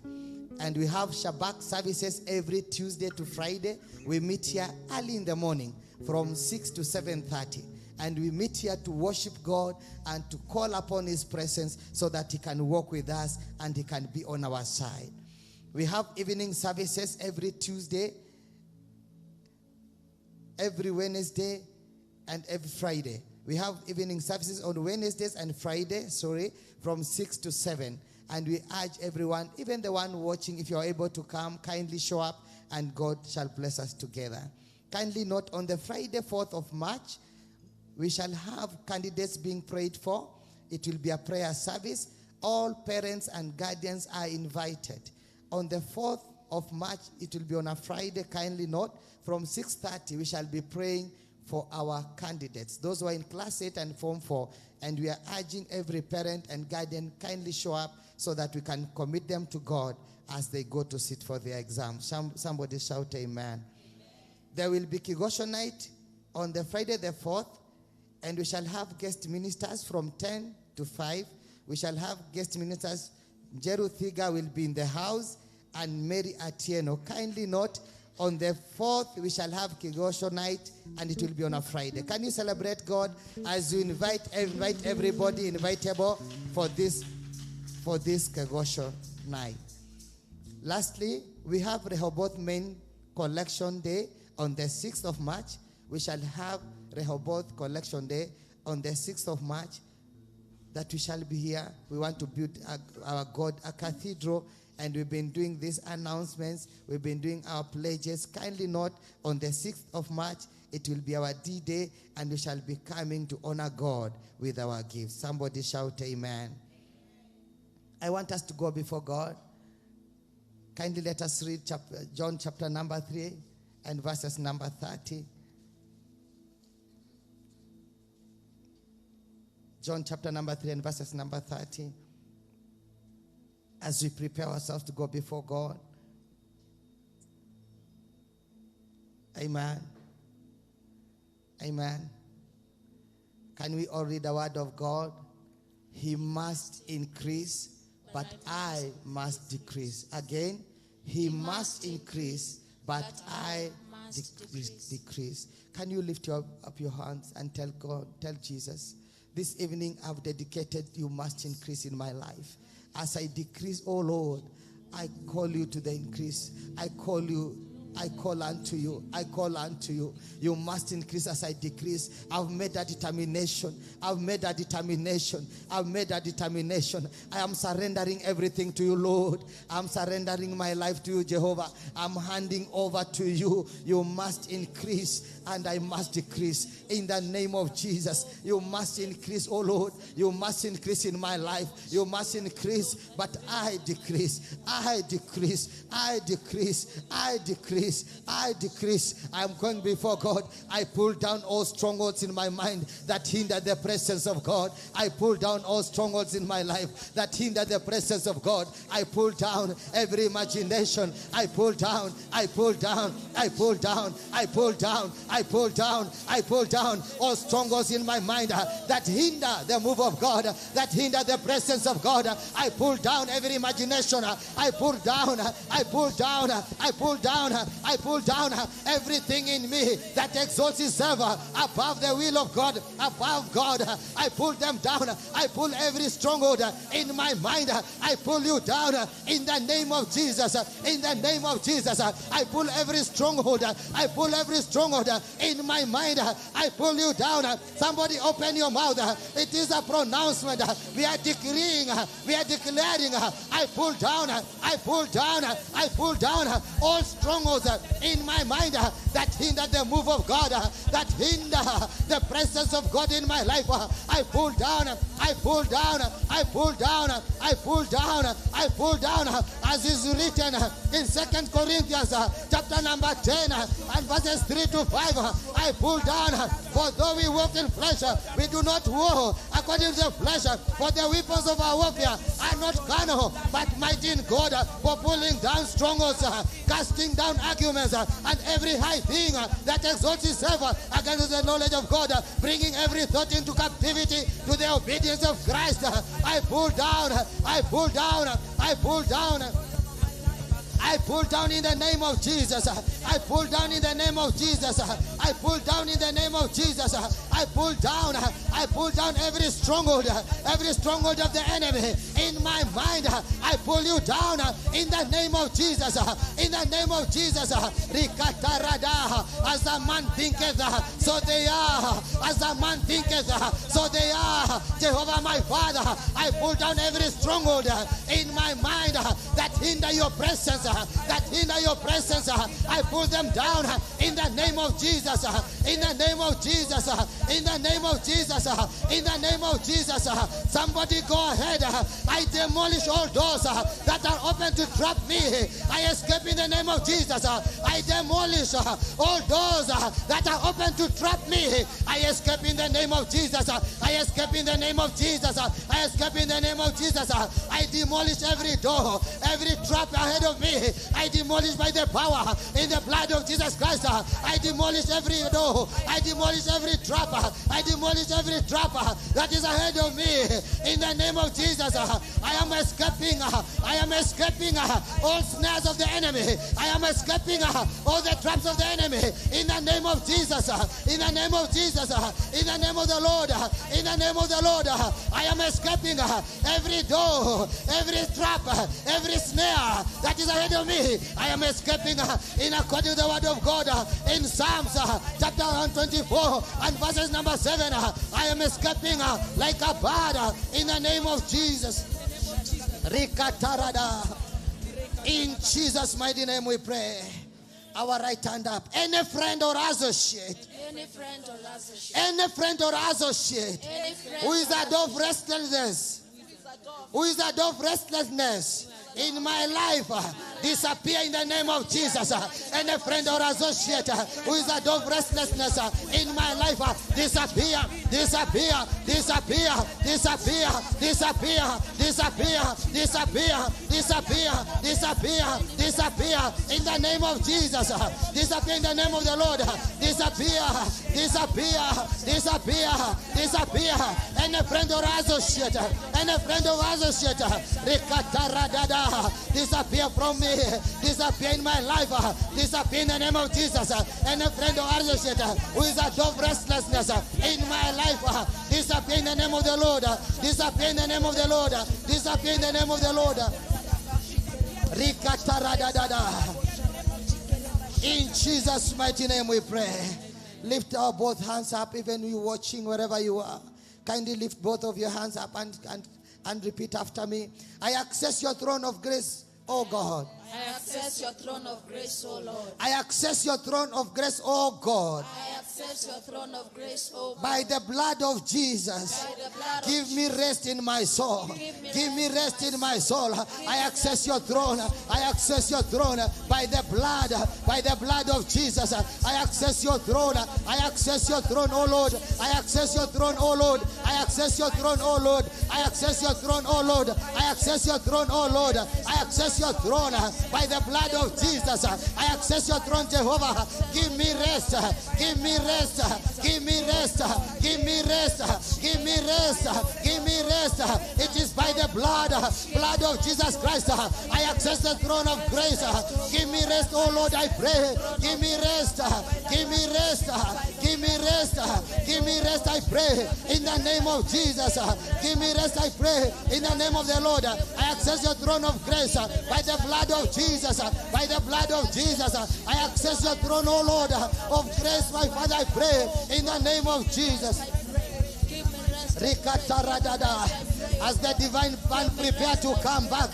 And we have Shabbat services every Tuesday to Friday. We meet here early in the morning from 6 to 7:30. And we meet here to worship God and to call upon His presence so that He can walk with us and He can be on our side. We have evening services every Tuesday, every Wednesday, and every Friday. We have evening services on Wednesdays and Friday, from 6 to 7. And we urge everyone, even the one watching, if you are able to come, kindly show up and God shall bless us together. Kindly note, on the Friday, 4th of March, we shall have candidates being prayed for. It will be a prayer service. All parents and guardians are invited. On the 4th of March, it will be on a Friday, kindly note, from 6:30, we shall be praying for our candidates, those who are in class 8 and form 4. And we are urging every parent and guardian, kindly show up so that we can commit them to God as they go to sit for their exam. Somebody shout amen. Amen. There will be Kigosho night on the Friday the 4th, and we shall have guest ministers from 10 to 5. We shall have guest ministers. Jeru Thiga will be in the house and Mary Atieno. Kindly note, on the 4th, we shall have Kigosho night, and it will be on a Friday. Can you celebrate God as you invite everybody invitable for this Kigosho night? Lastly, we have Rehoboth Main Collection Day on the 6th of March. We shall have Rehoboth Collection Day on the 6th of March. That we shall be here. We want to build our God a cathedral, and we've been doing these announcements. We've been doing our pledges. Kindly note, on the 6th of March, it will be our D-Day, and we shall be coming to honor God with our gifts. Somebody shout amen. I want us to go before God. Kindly let us read John chapter number 3 and verses number 30. John chapter number 3 and verses number 30. As we prepare ourselves to go before God. Amen. Amen. Can we all read the word of God? He must increase, but I must decrease. Again, he must increase, but I decrease. Can you lift up your hands and tell God, tell Jesus, this evening I've dedicated, you must increase in my life. As I decrease, oh Lord, I call you to the increase. I call you. I call unto you. I call unto you. You must increase as I decrease. I've made that determination. I've made that determination. I've made that determination. I am surrendering everything to you, Lord. I'm surrendering my life to you, Jehovah. I'm handing over to you. You must increase and I must decrease. In the name of Jesus, you must increase, oh Lord. You must increase in my life. You must increase, but I decrease. I decrease. I decrease. I decrease. I decrease. I am going before God. I pull down all strongholds in my mind that hinder the presence of God. I pull down all strongholds in my life that hinder the presence of God. I pull down every imagination. I pull down. I pull down. I pull down. I pull down. I pull down. I pull down all strongholds in my mind that hinder the move of God, that hinder the presence of God. I pull down every imagination. I pull down. I pull down. I pull down. I pull down everything in me that exalts itself above the will of God, above God. I pull them down. I pull every stronghold in my mind. I pull you down in the name of Jesus. In the name of Jesus, I pull every stronghold. I pull every stronghold in my mind. I pull you down. Somebody open your mouth. It is a pronouncement. We are decreeing. We are declaring. I pull down. I pull down. I pull down all strongholds in my mind that hinder the move of God, that hinder the presence of God in my life. I pull down, I pull down, I pull down, I pull down, I pull down, as is written in 2 Corinthians chapter number 10 and verses 3 to 5. I pull down, for though we walk in flesh, we do not war according to the flesh, for the weapons of our warfare are not carnal, but mighty in God for pulling down strongholds, casting down argument and every high thing that exalts itself against the knowledge of God, bringing every thought into captivity to the obedience of Christ. I pull down, I pull down, I pull down. I pull down in the name of Jesus. I pull down in the name of Jesus. I pull down in the name of Jesus. I pull down. I pull down every stronghold of the enemy in my mind. I pull you down in the name of Jesus. In the name of Jesus. As a man thinketh, so they are. As a man thinketh, so they are. Jehovah my Father, I pull down every stronghold in my mind that hinder your presence, that hinder your presence. I pull them down in the name of Jesus. In the name of Jesus. In the name of Jesus. In the name of Jesus. Somebody go ahead. I demolish all doors that are open to trap me. I escape in the name of Jesus. I demolish all doors that are open to trap me. I escape in the name of Jesus. I escape in the name of Jesus. I escape in the name of Jesus. I demolish every door, every trap ahead of me. I demolish by the power in the blood of Jesus Christ. I demolish every door. I demolish every trap. I demolish every trap that is ahead of me. In the name of Jesus, I am escaping. I am escaping all snares of the enemy. I am escaping all the traps of the enemy. In the name of Jesus. In the name of Jesus. In the name of the Lord. In the name of the Lord. I am escaping every door, every trap, every snare that is ahead of me. I am escaping in according to the word of God in Psalms chapter 124 and verses number 7. I am escaping like a bird in the name of Jesus. Rikatarada. In Jesus' mighty name we pray. Our right hand up. Any friend or associate. Any friend or associate. Any friend or associate who is a dove restlessness. Who is a dove restlessness in my life, disappear in the name of Jesus. Any friend or associate who is a dove restlessness in my life, disappear, disappear, disappear, disappear, disappear, disappear, disappear, disappear, disappear, disappear in the name of Jesus. Disappear in the name of the Lord. Disappear, disappear, disappear, disappear. Any friend or associate, any friend or associate, disappear from me, disappear in my life, disappear in the name of Jesus. Any friend or associate who is a dove restlessness in my life, disappear in the name of the Lord, disappear in the name of the Lord, disappear in the name of the Lord. In Jesus' mighty name we pray. Lift our both hands up, even you watching wherever you are. Kindly lift both of your hands up and repeat after me. I access your throne of grace, O God. I access your throne of grace, O Lord. I access your throne of grace, O God. I access your throne of grace, O God. By the blood of Jesus, give me rest in my soul. Give me rest in my soul. I access your throne. I access your throne by the blood of Jesus. I access your throne. I access your throne, O Lord. I access your throne, O Lord. I access your throne, O Lord. I access your throne, O Lord. I access your throne, O Lord. I access your throne by the blood of Jesus. I access your throne, Jehovah. Give me rest. Give me rest. Give me rest. Give me rest. Give me rest. Give me rest. It is by the blood of Jesus Christ. I access the throne of grace. Give me rest, oh Lord, I pray. Give me rest. Give me rest. Give me rest. Give me rest, I pray. In the name of Jesus. Give me rest, I pray. In the name of the Lord. I access your throne of grace by the blood of Jesus. By the blood of Jesus. I access your throne, oh Lord, of grace, my Father, I pray. In the name of Jesus. As the divine band prepare to come back,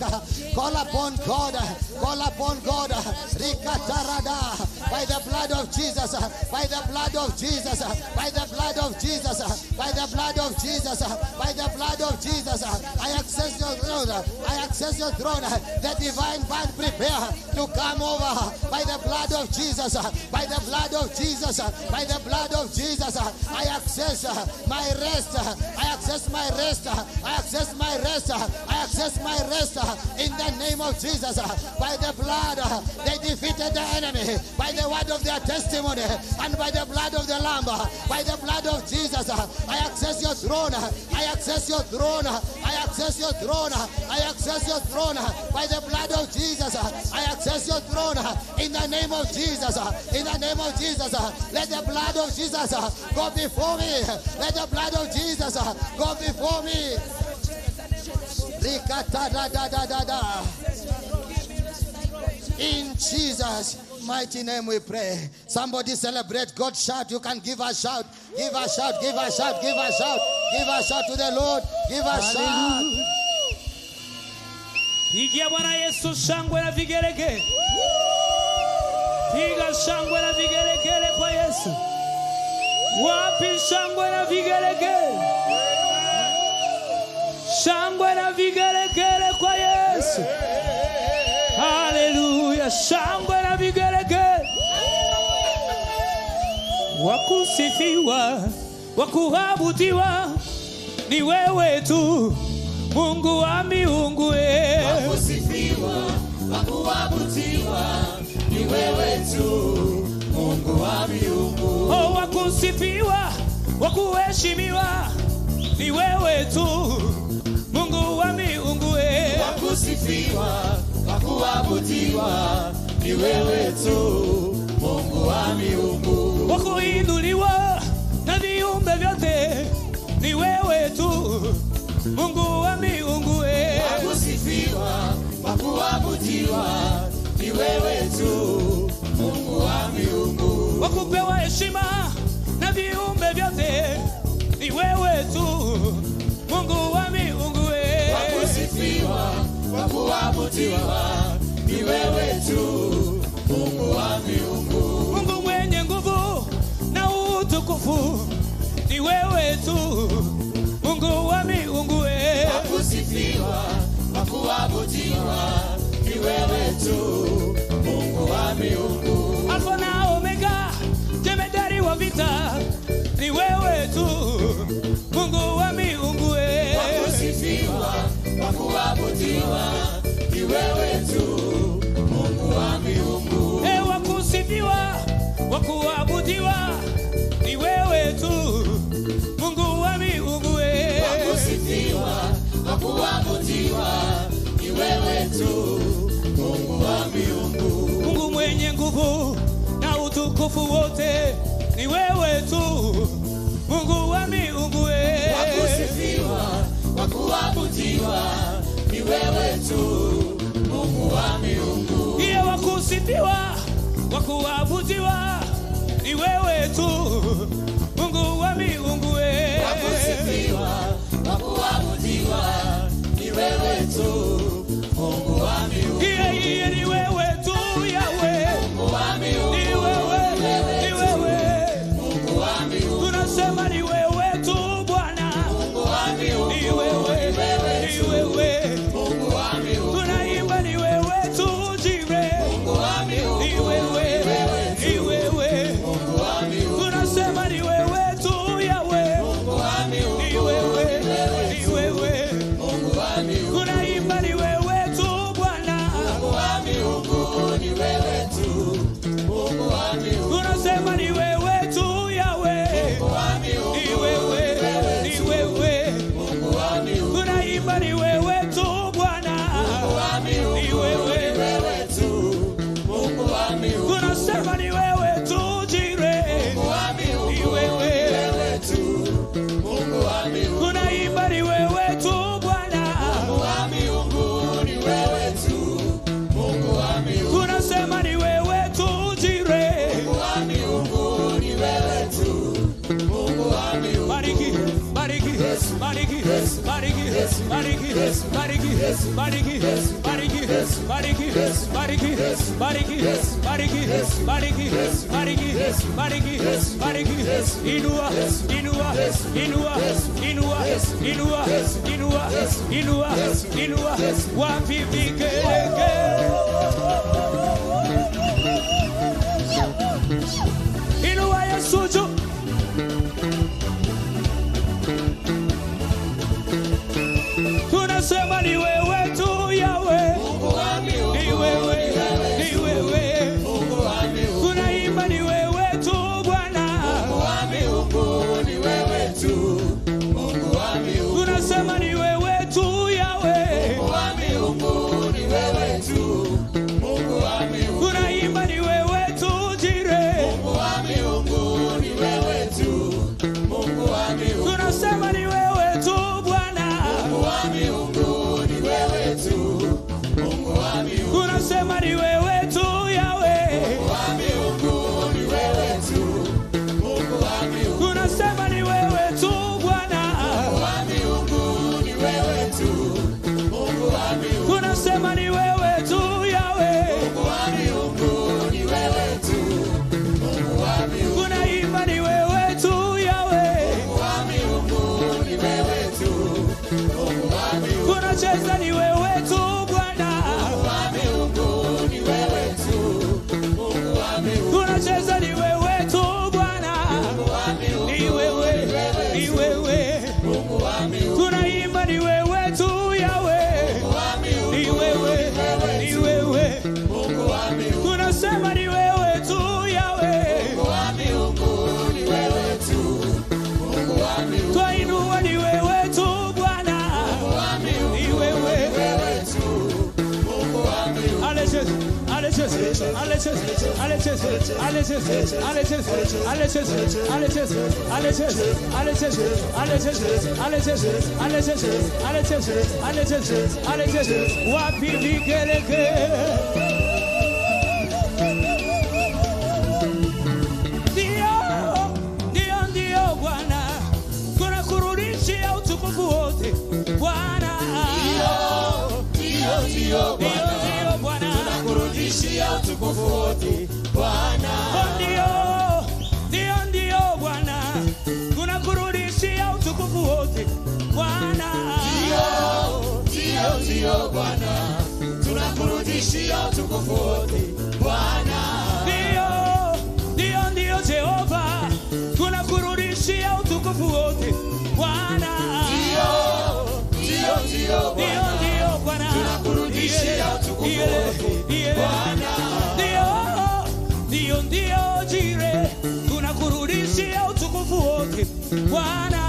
call upon God, call upon God. Rikatarada, by the blood of Jesus, by the blood of Jesus, by the blood of Jesus, by the blood of Jesus, by the blood of Jesus. I access your throne, I access your throne. The divine band prepare to come over by the blood blood of Jesus, by the blood of Jesus, by the blood of Jesus, I access my rest. I access my rest. I access my rest. I access my rest in the name of Jesus. By the blood, they defeated the enemy. By the word of their testimony and by the blood of the Lamb, by the blood of Jesus, I access your throne. I access your throne. I access your throne. I access your throne. By the blood of Jesus, I access your throne. In the name of Jesus, in the name of Jesus, let the blood of Jesus go before me. Let the blood of Jesus go before me. In Jesus' mighty name we pray. Somebody celebrate God. Shout. You can give a shout. Give a shout. Give a shout. Give a shout. Give a shout to the Lord. Give a shout. Pigia Bwana Yesu shangwe na vigelegele. Piga shangwe na vigelegele kwa Yesu. Wapi shangwe na vigelegele? Shangwe na vigelegele kwa Yesu. Haleluya, shangwe na vigelegele. Wakusifiwa, wakuabudiwa ni wewe tu, Mungu wa miungu. Wakusifiwa, wakuabudiwa ni wewe tu, Mungu wa miungu. Oh, wakusifiwa, wakuheshimiwa ni wewe tu, Mungu wa miungu. Wakusifiwa, wakuabudiwa ni wewe tu, Mungu wa miungu. Wakuinuliwa na viumbe vyote ni wewe tu, Mungu wa miungu. Wakusifiwa, wakuabudiwa ni wewe tu, Mungu wa miungu. Wakupewa heshima na viumbe vyote ni wewe tu, Mungu wa miungu. Wakusifiwa, wakuabudiwa ni wewe tu, Mungu wa miungu. Mungu mwenye nguvu na utukufu ni wewe tu, Mungu wa miungu. Wakusifiwa, wakuabudiwa ni wewe tu, Mungu wa miungu. Alfa na Omega, jemedari wa vita ni wewe tu, Mungu wa miungu. Wakusifiwa, wakuabudiwa ni wewe tu, Mungu wa miungu. Wakusifiwa, wakuabudiwa ni wewe tu, Mungu wa miungu. Wakusifiwa, wakuabudiwa ni wewe tu, Mungu wa miungu. Mungu mwenye nguvu na utukufu wote ni wewe tu, Mungu wa miungu. Wakusifiwa, wakuabudiwa ni wewe tu, Mungu wa miungu. Iye wakusifiwa, wakuabudiwa ni wewe tu, Mungu wa miungu. Wakusifiwa, wakuabudiwa ni wewe tu, Mungu wa miungu. Iye ni wewe tu, Yahweh. Mungu wa miungu. Ni wewe, ni wewe. Mungu wa miungu. Tunasema ni wewe tu Bwana. Mungu wa miungu. Ni wewe, ni wewe. Mungu wa miungu. Tunaimba ni wewe tu Jire. Mungu wa miungu. Ni wewe, ni wewe. Mungu wa miungu. Tunasema ni wewe tu Yahweh. Mungu wa miungu. Ni wewe, ni wewe. Mungu wa miungu. Tunaimba ni wewe tu Bwana. Mungu wa miungu ni wewe tu, Mungu wa miungu. Tunasema ni wewe tu Yahweh. Mungu wa miungu. Ni wewe, ni wewe. Mungu wa miungu. Tunaimba ni wewe tu Bwana. Mungu wa miungu. Ni wewe, Ni wewe tu, Mungu wa miungu. tunasema ni wewe tu Jire. Mungu wa miungu. Ni wewe, Wewe tu, Mungu wa miungu. tunaimba ni wewe tu Bwana. Mungu wa miungu ni wewe tu, Mungu wa miungu. Tunasema ni wewe tu Jire. Mungu wa miungu ni wewe tu, Mungu wa miungu. Bariki, bariki, bariki, bariki, bariki, bariki, bariki, bariki, bariki, bariki, bariki, bariki, bariki, bariki, bariki, bariki. Inua, inua, inua, inua, inua, inua, inua, inua. Wapi vigelegele? ni wewe tu Yahweh. Mungu wa miungu ni wewe tu. Mungu wa miungu. Tunasema ni wewe tu Bwana. Mungu wa miungu ni wewe tu. Mungu wa miungu. Tunasema ni wewe tu Yahweh. Mungu wa miungu ni wewe tu. Mungu wa miungu. Tunaimba ni wewe tu Yahweh. Mungu wa miungu ni wewe tu. Mungu wa miungu. Tunacheza ni wewe tu Bwana. Mungu wa miungu ni wewe tu. Mungu wa miungu. Tunacheza ni wewe tu Bwana. Mungu wa miungu Ni wewe, ni wewe. Mungu wa miungu. Tunaimba ni wewe tu Yahweh. Mungu wa miungu Ni wewe, ni wewe. Mungu wa miungu. Tunasema ni wewe tu Yahweh. Mungu wa miungu ni wewe tu. Mungu wa miungu. Twainua ni wewe tu Bwana. Mungu wa miungu Ni wewe. ni wewe tu. Mungu wa miungu. Allez, allez, allez, allez, allez, allez, allez, allez, allez, allez, allez, allez, allez, allez, allez, allez, wapi vigelegele? Ndio, ndio, ndio Bwana, tunakurudishia utukufu wote Bwana. Ndio, ndio Ndio, Bwana. ndio Bwana. Tunakurudishia utukufu wote Bwana. Oh, ndio, ndio, ndio Bwana, tunakurudishia utukufu wote Bwana. Ndio, ndio Bwana. Tunakurudishia utukufu wote Bwana. Ndio, ndio, ndio Jehova, tunakurudishia utukufu wote Bwana. Ndio, ndio Ndio, Bwana. ndio Bwana, Tunakurudishia utukufu wote Bwana. Ndio, ndio, ndio Jire, tunakurudishia utukufu wote Bwana.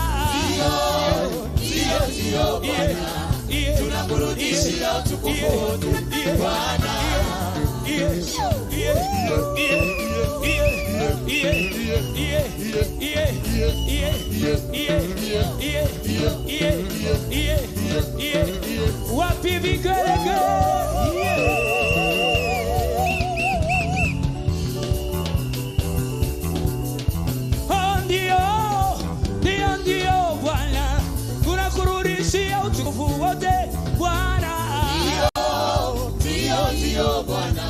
Ndio, ndio Bwana. Tunakurudishia utukufu wote Bwana. Wapi vigelegele? Oh, ndio, ndio, ndio Bwana, tunakurudishia utukufu wote Bwana. Ndio, ndio Bwana.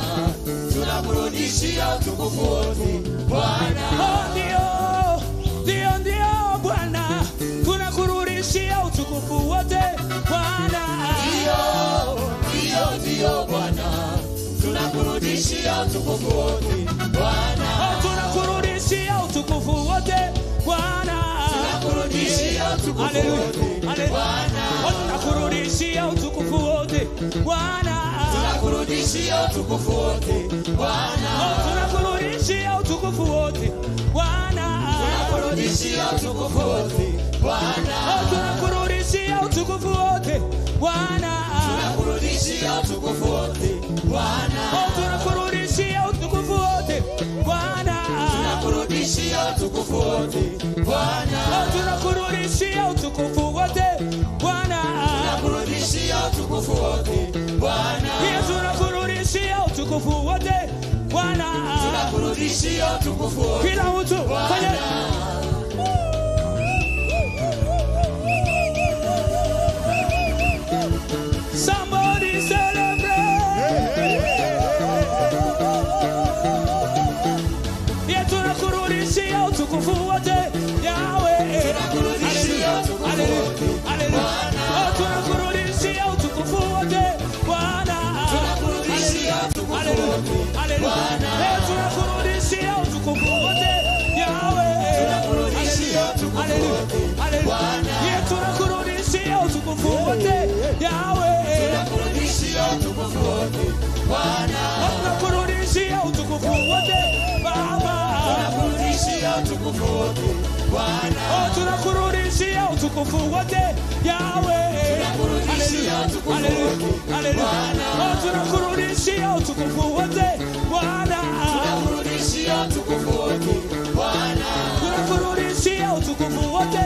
Tunakurudishia utukufu wote Bwana. Oh, ndio, ndio, ndio Bwana, tunakurudishia utukufu wote Bwana. Ndio, ndio Bwana. Tunakurudishia utukufu wote Bwana. Oh, tunakurudishia utukufu wote Bwana. Tunakurudishia utukufu Haleluya, wote haleluya. Bwana. Oh, tunakurudishia utukufu wote Bwana. Tunakurudishia utukufu wote Bwana. Oh, tunakurudishia utukufu wote Bwana. Tunakurudishia utukufu wote Bwana. Oh, tunakurudishia utukufu wote Bwana. Tunakurudishia utukufu wote Bwana. Oh, tunakurudishia utukufu wote Bwana. Tunakurudishia utukufu wote Bwana. Oh, tunakurudishia utukufu wote Bwana. Tunakurudishia utukufu wote Bwana. Pia tunakurudishia utukufu wote Bwana. Tunakurudishia utukufu wote Kila mtu fanya Somebody celebrate. Yeah, tunakurudishia utukufu wote Yahweh. Tunakurudishia utukufu Haleluya, wote haleluya. Oh, tunakurudishia utukufu wote Bwana. Tunakurudishia utukufu Haleluya, wote haleluya. Eh, tunakurudishia utukufu wote Yahweh. Tunakurudishia utukufu Haleluya, wote haleluya. Bwana. Yeah, tunakurudishia utukufu wote Yahweh. Tunakurudishia utukufu wote Bwana. Tunakurudishia utukufu wote Baba. Tunakurudishia utukufu wote Bwana. Oh, tunakurudishia utukufu wote Yahweh. Tunakurudishia utukufu Haleluya, wote haleluya. Bwana. Oh, tunakurudishia utukufu wote Bwana. Tunakurudishia utukufu wote Bwana. Tunakurudishia utukufu wote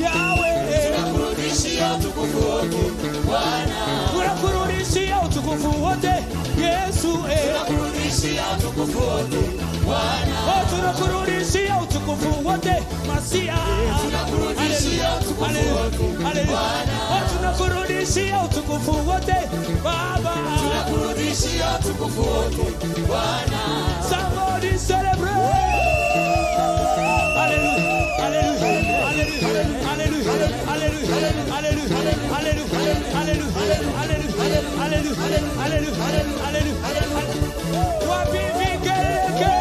Yahweh. Tunakurudishia utukufu wote Bwana. Tunakurudishia utukufu wote Yesu. Tunakurudishia utukufu wote Bwana. Oh, tunakurudishia utukufu wote Masia. Tunakurudishia utukufu wote Bwana. Oh, tunakurudishia utukufu wote Baba. Tunakurudishia utukufu wote Bwana. Somebody celebrate. Hallelujah. Hallelujah. Hallelujah. Hallelujah. Hallelujah. Hallelujah. Hallelujah. Hallelujah. Hallelujah. Hallelujah. Hallelujah. Hallelujah. Wapi vigelegele?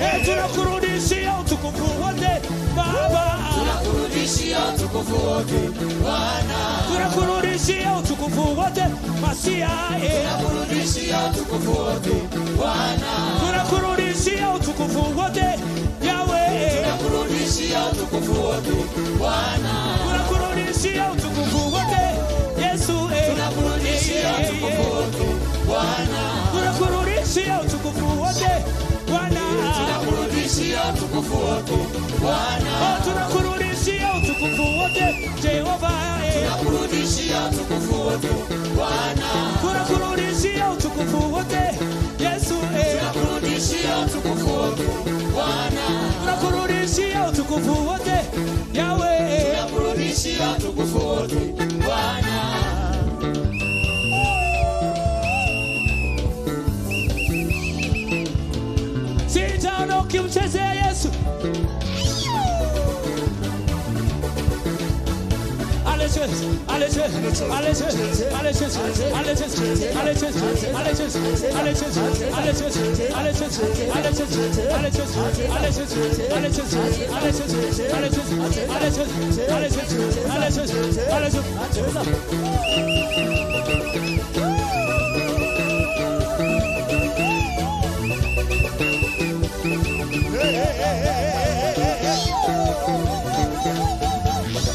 Eh, tunakurudishia utukufu wote Baba. Tunakurudishia utukufu wote Bwana. Tunakurudishia utukufu wote Masia. Tunakurudishia utukufu wote Bwana. Tunakurudishia utukufu wote Yahweh. Tunakurudishia utukufu wote Bwana. Tunakurudishia utukufu wote Yesu. Tunakurudishia utukufu wote Bwana. Tunakurudishia utukufu wote Bwana. Tunakurudishia utukufu wote Bwana. Oh, tunakurudishia utukufu wote Jehova. Tunakurudishia utukufu wote Bwana. Tunakurudishia utukufu wote Yesu. Tunakurudishia utukufu wote Bwana. Tunakurudishia utukufu wote Yahweh. Tunakurudishia utukufu wote Bwana. Sitaona ukimchezea Yesu.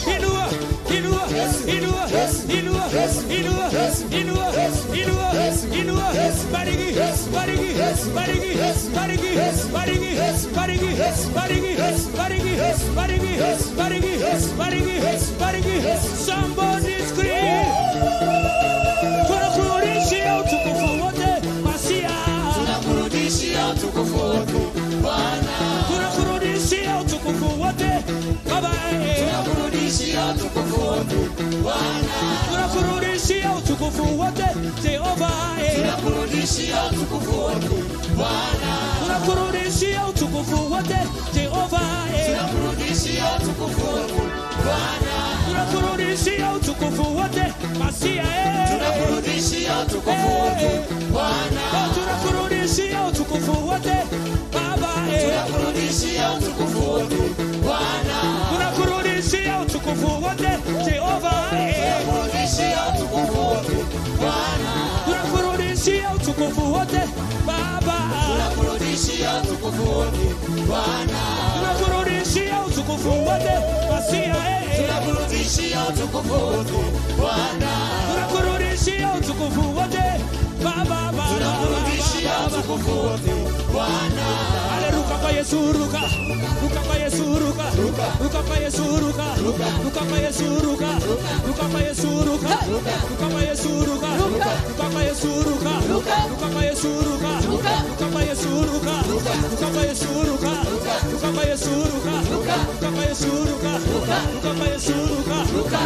Inua, inua, inua, inua, inua, inua, inua, inua. Bariki, bariki, bariki, bariki, bariki, bariki, bariki, bariki, bariki, bariki, bariki, bariki. Somebody scream. Tunakurudishia utukufu wote Masia. Tunakurudishia utukufu wote Bwana. Tunakurudishia utukufu wote Baba. Tunakurudishia utukufu wote Bwana. Tunakurudishia utukufu wote Jehova. Tunakurudishia utukufu wote Bwana. Tunakurudishia utukufu wote Jehova. Tunakurudishia utukufu wote Bwana. Tunakurudishia utukufu wote Masia. Tunakurudishia utukufu wote Bwana. Tunakurudishia utukufu wote Baba. Tunakurudishia utukufu wote Bwana. Tunakurudishia utukufu wote Jehova. Tunakurudishia utukufu wote Bwana. Tunakurudishia utukufu wote Baba. Tunakurudishia utukufu wote Bwana. Tunakurudishia utukufu wote Masia. Tunakurudishia utukufu wote Bwana. Tunakurudishia utukufu wote Baba, Baba. Tunakurudishia utukufu wote Bwana. Ale ruka kwa Yesu ruka. Ruka kwa Yesu ruka. Ruka kwa Yesu ruka. Ruka kwa Yesu ruka. Ruka kwa Yesu ruka. Ruka kwa Yesu ruka. Ruka kwa Yesu ruka. Ruka kwa Yesu ruka. Ruka kwa Yesu ruka. Ruka kwa Yesu ruka. Ruka kwa Yesu ruka. Ruka kwa Yesu ruka. Ruka kwa Yesu ruka.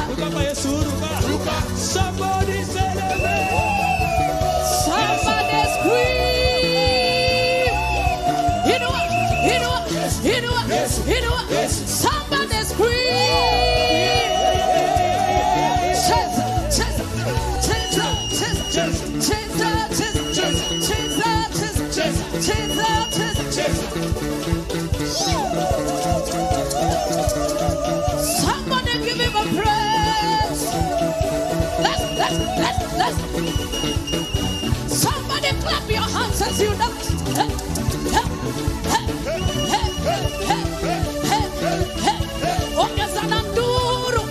Ruka kwa Yesu ruka. Somebody celebrate. Somebody scream. Inua, inua, inua, inua. Somebody scream. Cheza, cheza, cheza, cheza, cheza, cheza, cheza, cheza, cheza, cheza. Somebody give him a praise. Let's. Somebody clap your hands as you dance. Hey, hey, hey, hey, hey, hey, hey. Ongeza na nduru.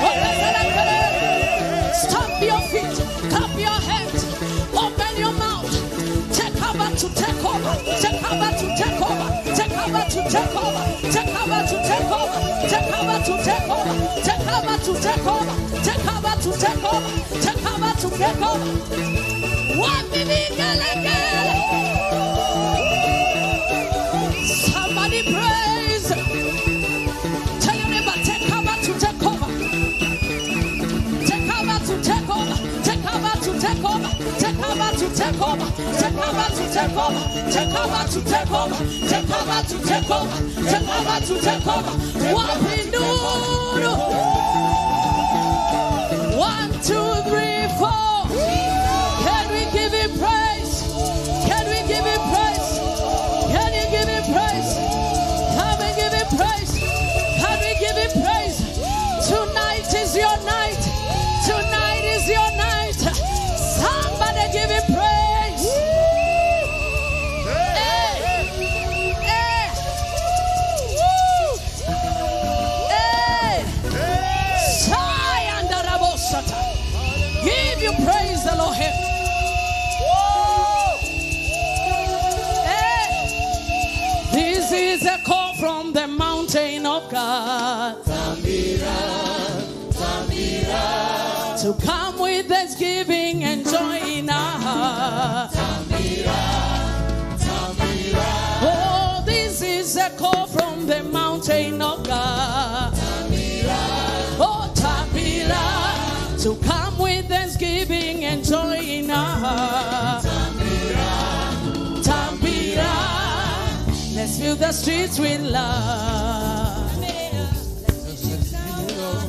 Ongeza na kelele. Stamp your feet. Clap your hands. Open your mouth. Take over to take over. Take over to take over. Take over to take over. Take over to take over. Take over to take over. Take over to take over. Take over to take over. Take over to take over. Wapi vigelegele? Somebody praise. Tell your neighbor, take cover to take over. Take cover to take over. Take cover to take over. Take cover to take over. Take cover to take over. Take cover to take over. Take cover to take over. Take cover to take over. Wapi nduru? 1, 2, 3, 4. Can we give him praise? Can we give him praise? Can you give him praise? Come and give him praise. Can we give him praise? Tonight is your night. Tonight is your night. Somebody give him praise. Hey. Hey. Woo. Hey. Give you praise, Elohim. Hey. This is a call from the mountain of God. Tambira, Tambira. To come with thanksgiving and joy in our heart. Tambira, Tambira. Oh, this is a call from the mountain of God. Tambira. Oh, Tambira. To come with thanksgiving and joy in our heart. Tambira, Tambira. Let's fill the streets with love.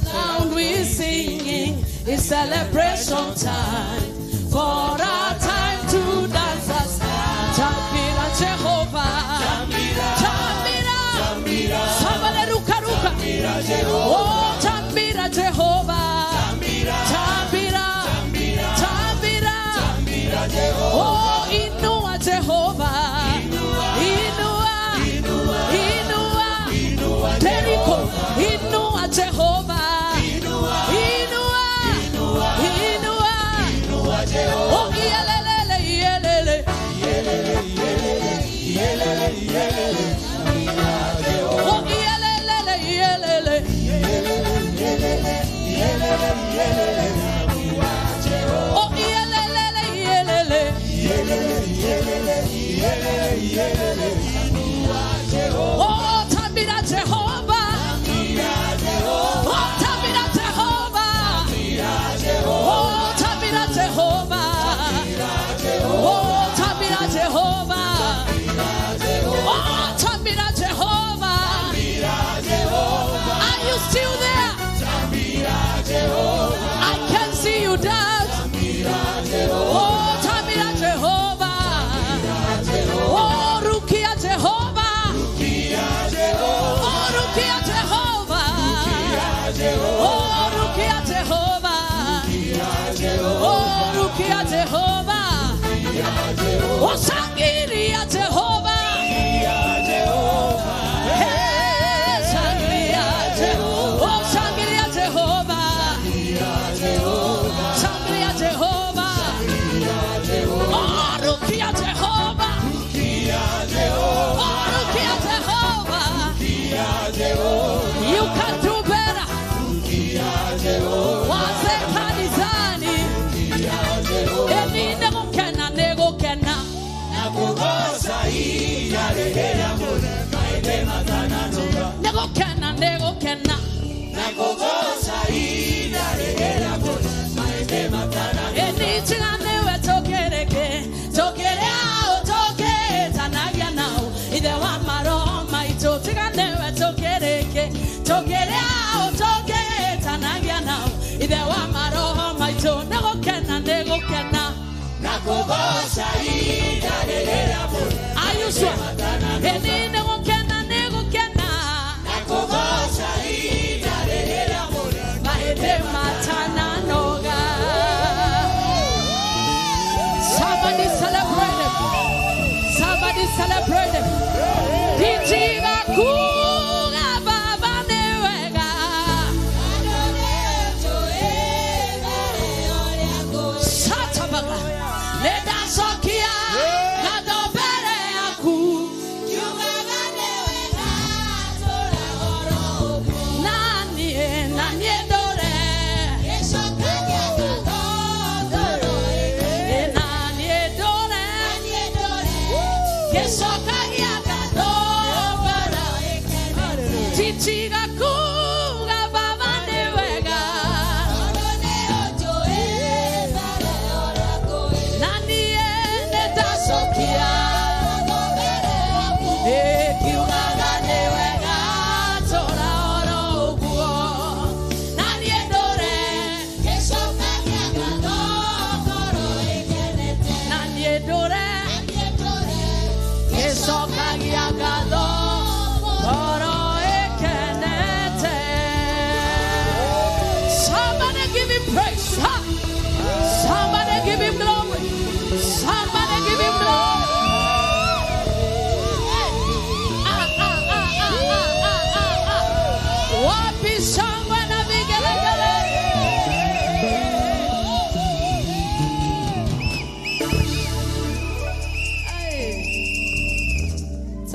Sound we're singing is celebration time. For our time to dance us. Tambira Jehovah. Tambira, Tambira. Tambira. Somebody ruka ruka. Tambira Jehovah. Oh, Tambira Jehovah. Tambira, Tambira. Tambira. Tambira. Tambira Jehovah. Oh, Inua Jehovah. Inua, Inua. Inua, Inua. Inua Jericho. Jehovah. Inua Jehovah. Inua, Inua. Inua, Inua. Inua Jehovah. Oh, iyelelele, iyelele. Yelele, yelele, yelele, yelele. Tambira Jehovah. Oh, iyelelele, iyelele. Yelele, yelele, yelele, yelele. Tambira Jehovah. Oh, iyelelele, iyelele. Yelele, yelele, yelele, yelele. Tambira Jehovah. Oh, Tambira Jehovah. Tambira Jehovah. Oh, Tambira Jehovah. Tambira Jehovah. Oh, Tambira Jehovah. Oh, Tambira Jehovah. Oh, Tambira Jehovah. Are you still there? I can see you dance. Oh, Tambira Jehovah. Oh, Rukia Jehovah. Oh, Rukia Jehovah. Oh, Rukia Jehovah. Oh, Rukia Jehovah. Oh, Sangiria Jehovah. Hey, Sangiria Jehovah. Oh, Sangiria Jehovah. Sangiria Jehovah. Oh, Rukia Jehovah. Oh, Rukia Jehovah. You can do better. Waze kanisani. Eni negokena negokena. Negokena negokena. Eni tigane tokereke. Tokere ao toke tanagia nao. Ide wa maro maito tigane tokereke. Tokere ao toke tanagia nao. Ide wa maro maito negokena negokena. Are you sure? Eni negokena negokena. Maede matana noga. Somebody celebrate him. Somebody celebrate him. Dijiga kuga baba newega. Satabaga. Leda sokia. Kadobere aku. Nani nani dore.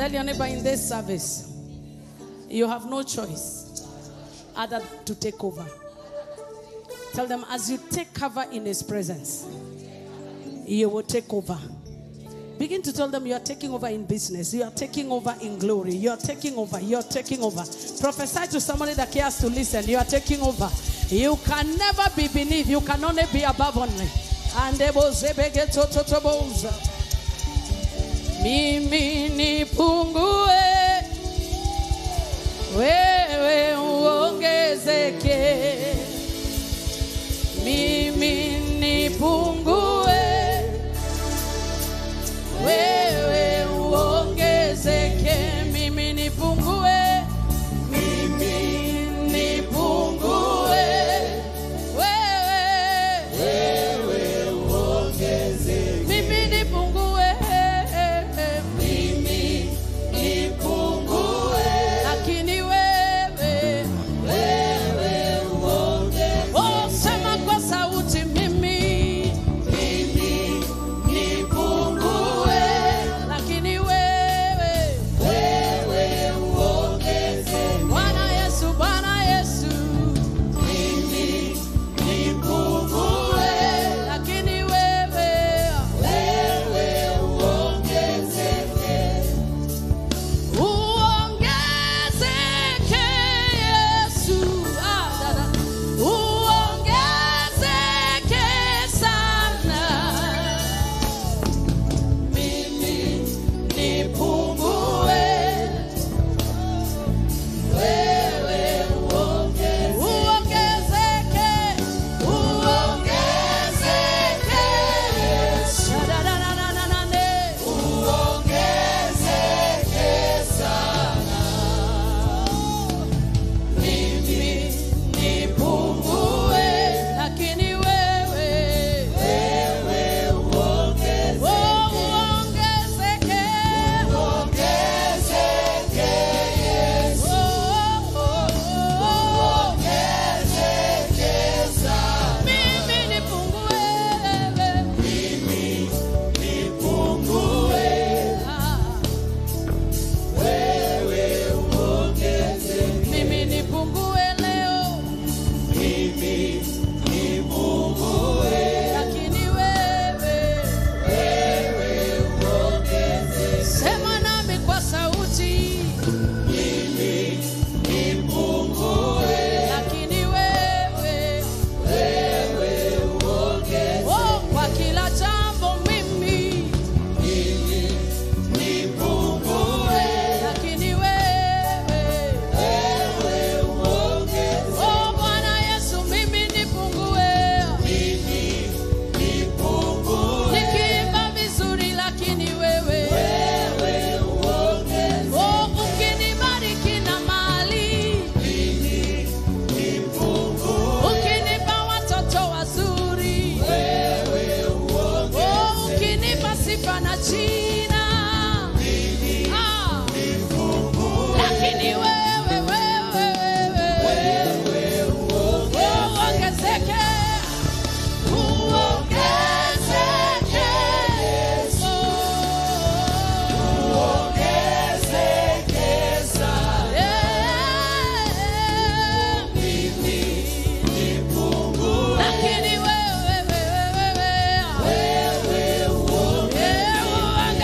Tell your neighbor, in this service, you have no choice other to take over. Tell them, as you take cover in his presence, you will take over. Begin to tell them you are taking over in business. You are taking over in glory. You are taking over. You are taking over. Prophesy to somebody that cares to listen. You are taking over. You can never be beneath. You can only be above only. And mimi nipungue, wewe uongezeke. Mimi nipungue, wewe uongezeke. Mimi nipungue, mimi nipungue, wewe uongezeke. Mimi nipungue, mimi nipungue, lakini wewe uongezeke. Oh, sema kwa sauti, mimi nipungue, lakini wewe uongezeke. Bwana Yesu, Bwana Yesu, mimi nipungue, lakini wewe uongezeke. Uongezeke Yesu, ah, da, da. Uongezeke sana, mimi nipungue, wewe uongezeke. Uongezeke, uongezeke Yesu, da, da, da, da, da, da, da. Uongezeke sana, mimi nipungue, lakini wewe uongezeke. Oh, uongezeke, uongezeke Yesu, oh, oh, oh, uongezeke sana, mimi nipungue, mimi nipungue, wewe uongezeke. Mimi nipungue leo, mimi nipungue, lakini wewe uongezeke. Sema nami kwa sauti, mimi nipungue, lakini wewe uongezeke. Oh, kwa kila jambo mimi nipungue, lakini wewe uongezeke. Oh, Bwana Yesu, mimi nipungue, mimi nipungue, nikiimba vizuri lakini wewe uongezeke. Oh, ukinibariki na mali, mimi nipungue, ukinipa watoto wazuri, wewe uongezeke. Oh, ukinipa sifa na jina, mimi nipungue, lakini wewe wewe uongezeke. Uongezeke Yesu, uongezeke sana, mimi nipungue, lakini wewe uongezeke.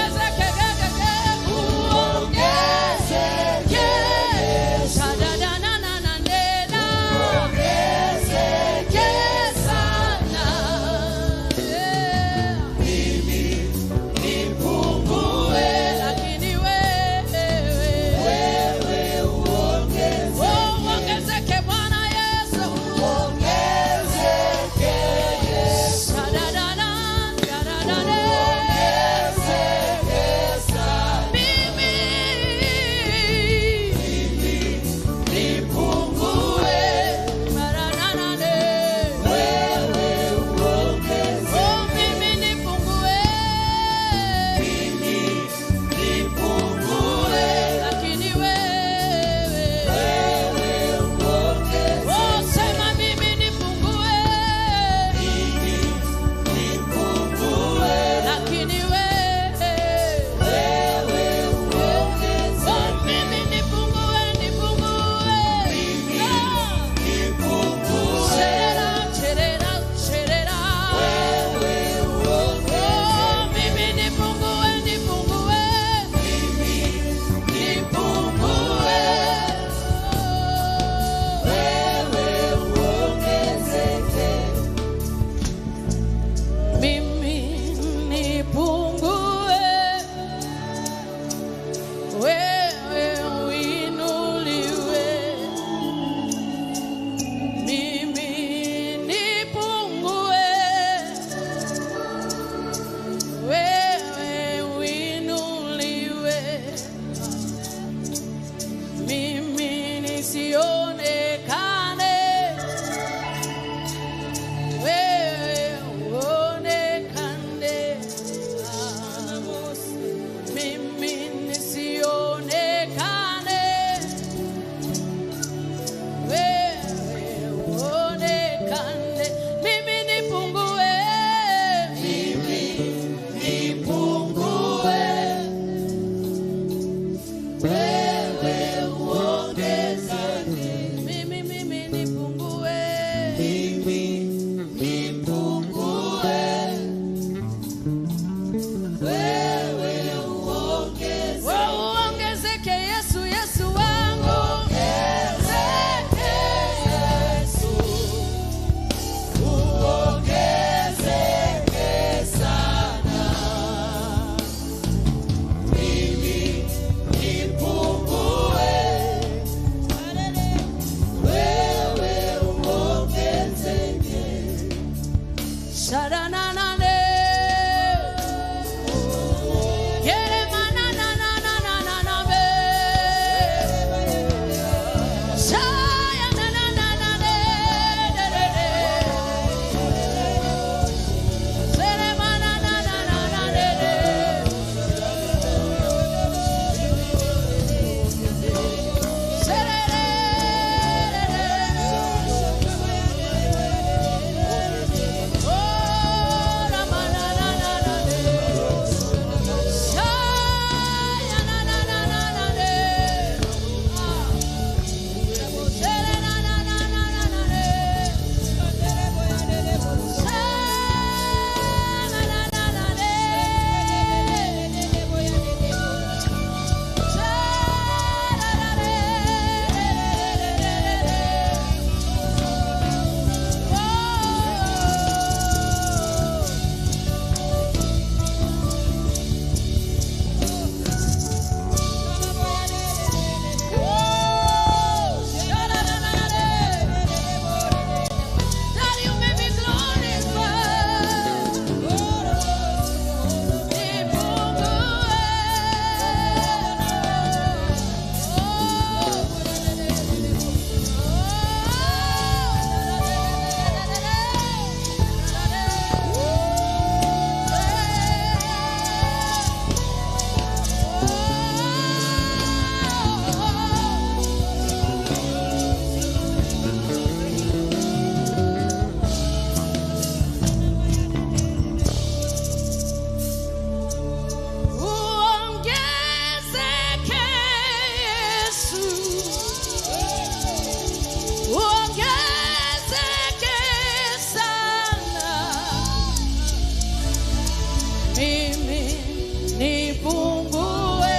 Nipungue,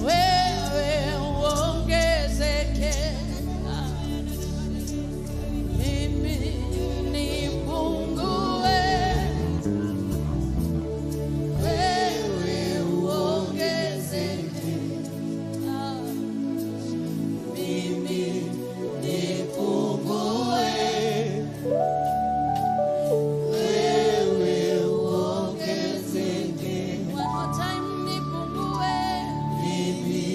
wewe uongezeke. Mimi nipungue, wewe uongezeke. Mimi nipungue, wewe uongezeke. One more time, nipungue. Mimi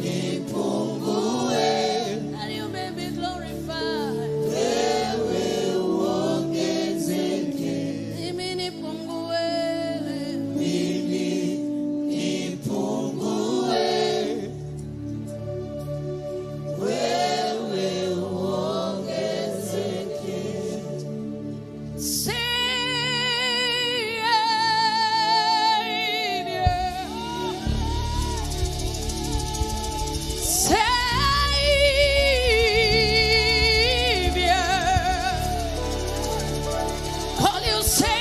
nipungue. That you may be glorified. Wewe uongezeke. Mimi nipungue. Mimi nipungue. Wewe uongezeke. Savior. Savior, call you Savior.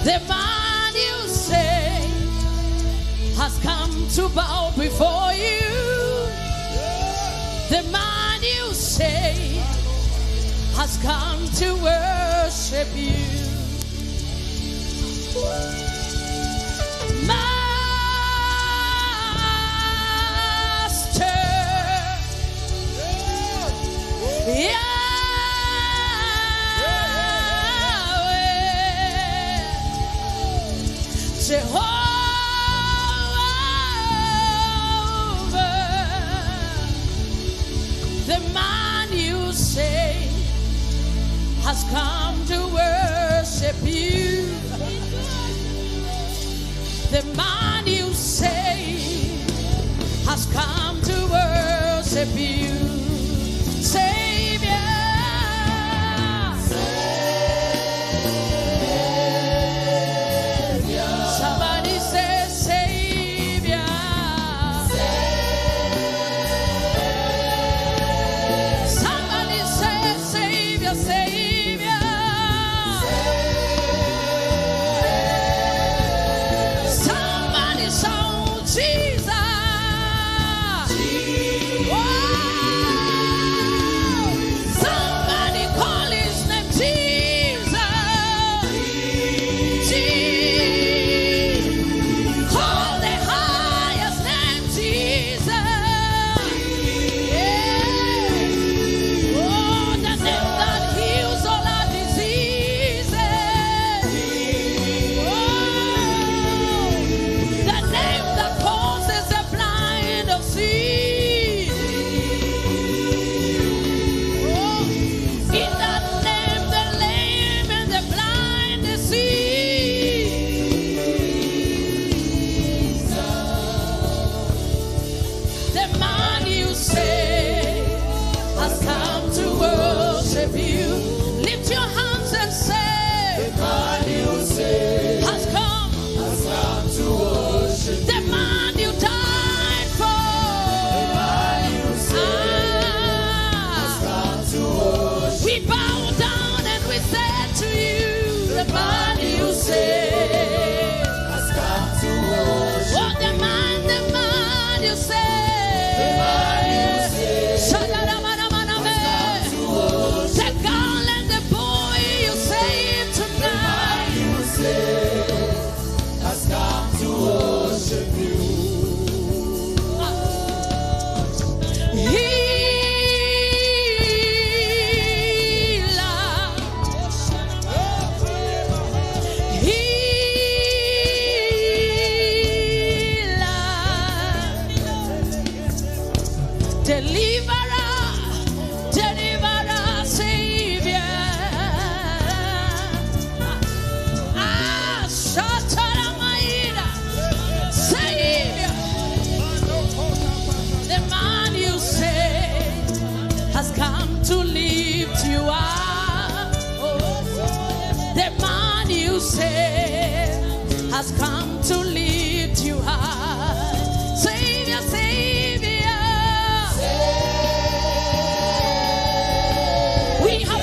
The man you say has come to bow before you. The man you say has come to worship you. Master, Yahweh, Jehovah, the man you say has come to worship you. The man you say has come to worship you. Savior. Somebody say Savior. Somebody say Savior, Savior. Somebody shout Jesus. Wow. Somebody call his name Jesus. Jesus. Call the highest name Jesus. Yeah. Oh, the name that heals all our diseases. Oh, the name that causes the blind to see. Oh, in that name, the lame and the blind to see. The man you say has come to worship you. Lift your hands and say, The man you say has come. has come to worship. The man you died for. The man you say has come to worship. We bow down and we say to you, the man you say has come to worship. Oh, the man you say. The man you say Shadaramanamanabe. has come to worship. The girl and the boy you save The man tonight. you say has come to worship you. Healer. Healer. Deliverer, deliverer, Savior. Ah, Shataramaida, Savior. The man you say has come to lift you up. Oh, the man you say has come to lift you up. Savior, Savior. We have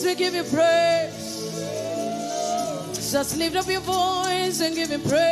We give you praise. Just lift up your voice and give him praise.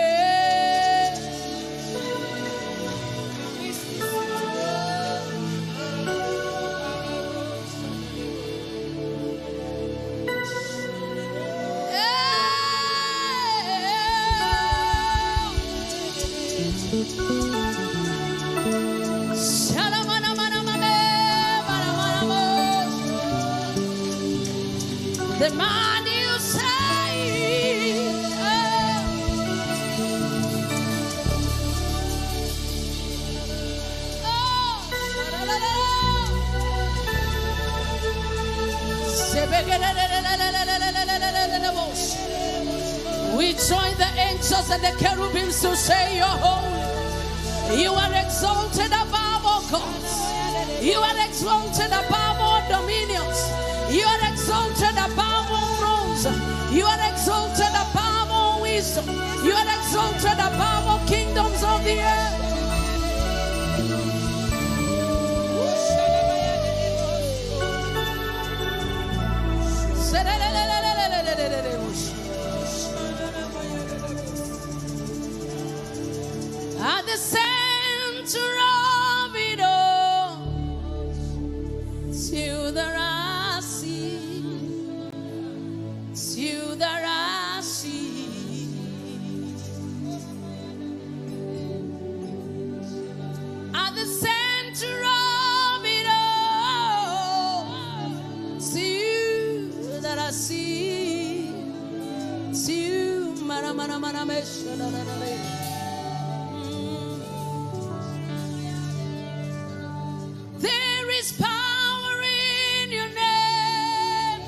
The man you say, we join the angels and the cherubims to say you're holy. You are exalted above all gods. You are exalted above all dominions. You are exalted above all thrones. You are exalted above all wisdom. You are exalted above all kingdoms of the earth. At the center of it all, to the I see, to the I see. At the center of it all, to you that I see, to you, mana mana mana me, sha, la, la, la, la. There is power in your name.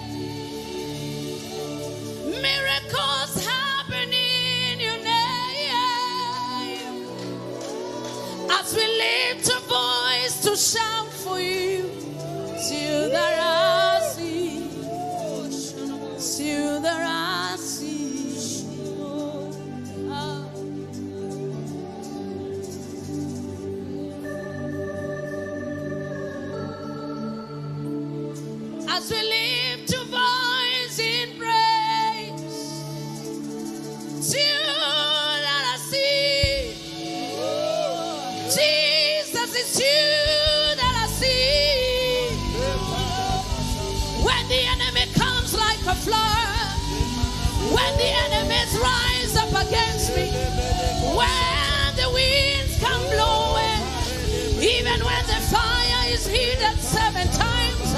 Miracles happen in your name. As we lift a voice to shout for you, to the I see, to the I see. Ah. As we lift a voice in praise, to that I see, Jesus, it's you that I see. When the enemy comes like a flood, when the enemies rise up against me, when the winds come blowing, even when the fire is heated 7 times,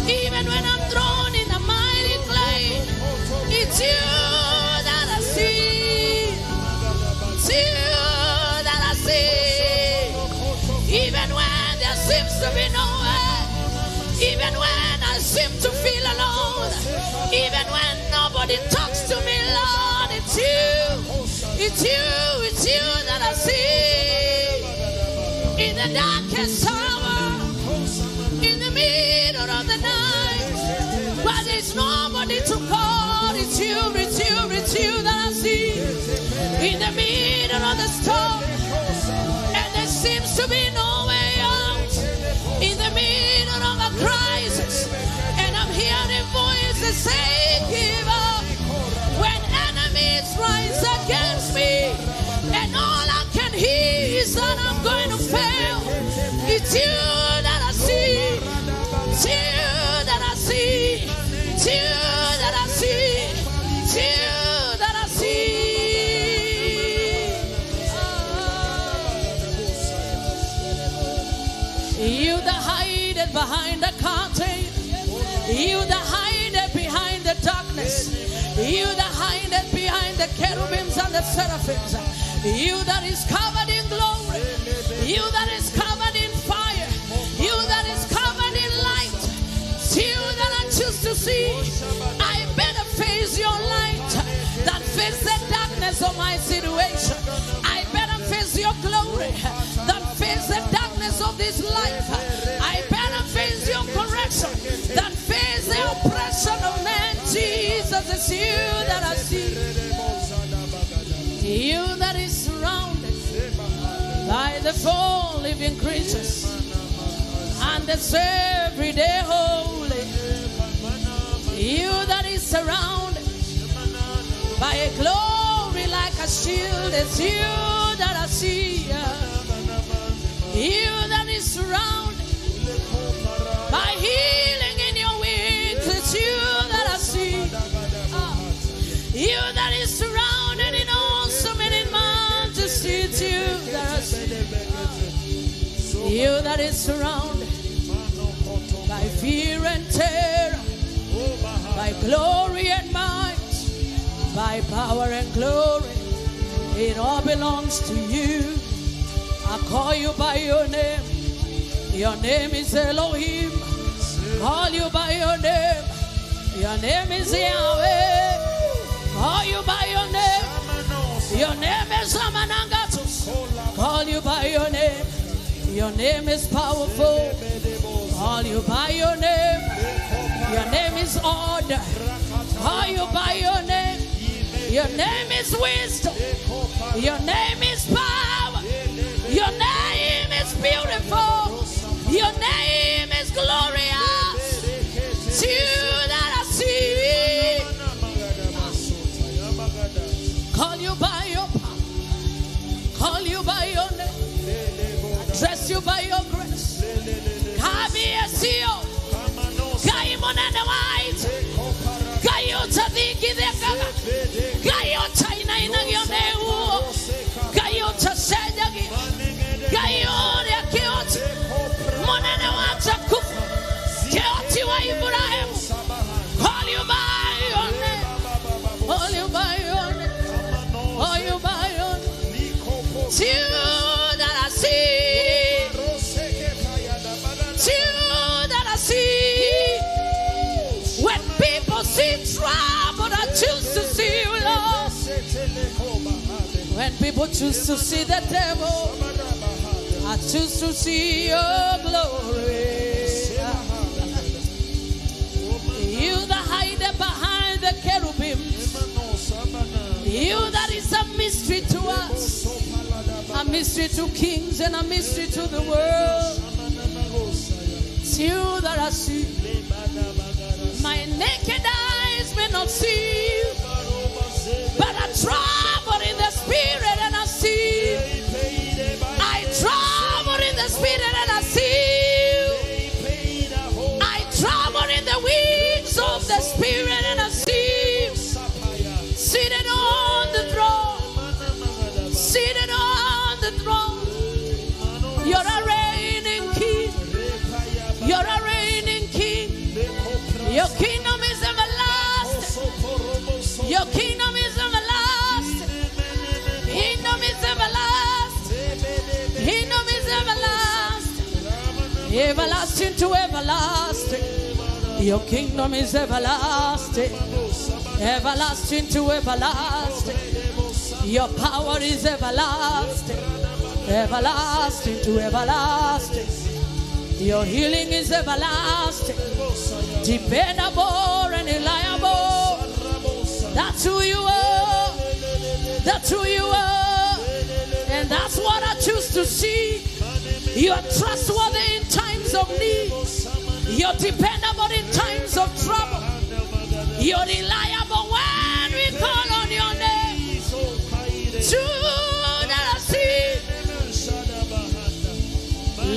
even when I'm thrown in the mighty clay, it's you that I see. It's you that I see. Even when there seems to be no way, even when I seem to feel alone, even when nobody talks to me, Lord, it's you, it's you, it's you that I see. In the darkest hour, in the middle of the night, where there's nobody to call, it's you, it's you, it's you that I see. In the middle of the storm, and there seems to be no way out. In the middle of a crisis, and I'm hearing voices say, give up. When enemies rise against me, and all I can hear is that I'm going to fail, it's you that I see. It's you that I see. It's you that I see. It's you that I see. You that hide it behind the curtain. You that hide it behind the darkness. You that hide it behind the cherubims and the seraphims. You that is covered in glory. You that is covered in fire. You that is covered in light. It's you that I choose to see. I better face your light than face the darkness of my situation. I better face your glory than face the darkness of this life. I better face your correction than face the oppression of man. Jesus, it's you that I see. You that is surrounded by the four living creatures and the every day holy. You that is surrounded by a glory like a shield, it's you that I see. You that is surrounded by healing in your wings, it's you that I see. You that is surrounded in awesome and in majesty, it's you that I see. You that is surrounded by fear and terror, by glory and might, by power and glory, it all belongs to you. I call you by your name. Your name is Elohim. Call you by your name. Your name is Yahweh. Call you by your name. Your name is Amanangatus. Call you by your name. Your name is powerful. Call you by your name. Your name is order. Call you by your name. Your name is wisdom. Your name is power. Your name is beautiful. Your name is glorious. It's you that I see. Call you by your power. Call you by your name. Address you by your grace. Kabiesio. Kai monene white. Kai utadhikidhekaga. Kai utainainagioneu. Kai utasejagi. Kai oria kioti. Monene watakufu. Kioti wa Ibrahimu. Call you by your name. Call you by your name. Call you by your name. It's you that I see. It's you that I see. When people see trouble, I choose to see you, Lord. When people choose to see the devil, I choose to see your glory. You that hide behind the cherubims, you that is a mystery to us, a mystery to kings and a mystery to the world. It's you that I see. My naked eyes may not see you, but I travel in the spirit and I see you. I travel in the spirit and I see you. I travel in the wings of the spirit and I see you. Seated on the throne, seated on the throne. You're a reigning king. You're a reigning king. Your kingdom is everlasting. Your kingdom is everlasting. Kingdom is everlasting. Kingdom is everlasting. Everlasting to everlasting. Your kingdom is everlasting. Everlasting to everlasting. Your power is everlasting. Everlasting to everlasting. Your healing is everlasting. Dependable and reliable. That's who you are. That's who you are. And that's what I choose to see. You are trustworthy in times of need. You're dependable in times of trouble. You're reliable when we call on your name. It's you that I see.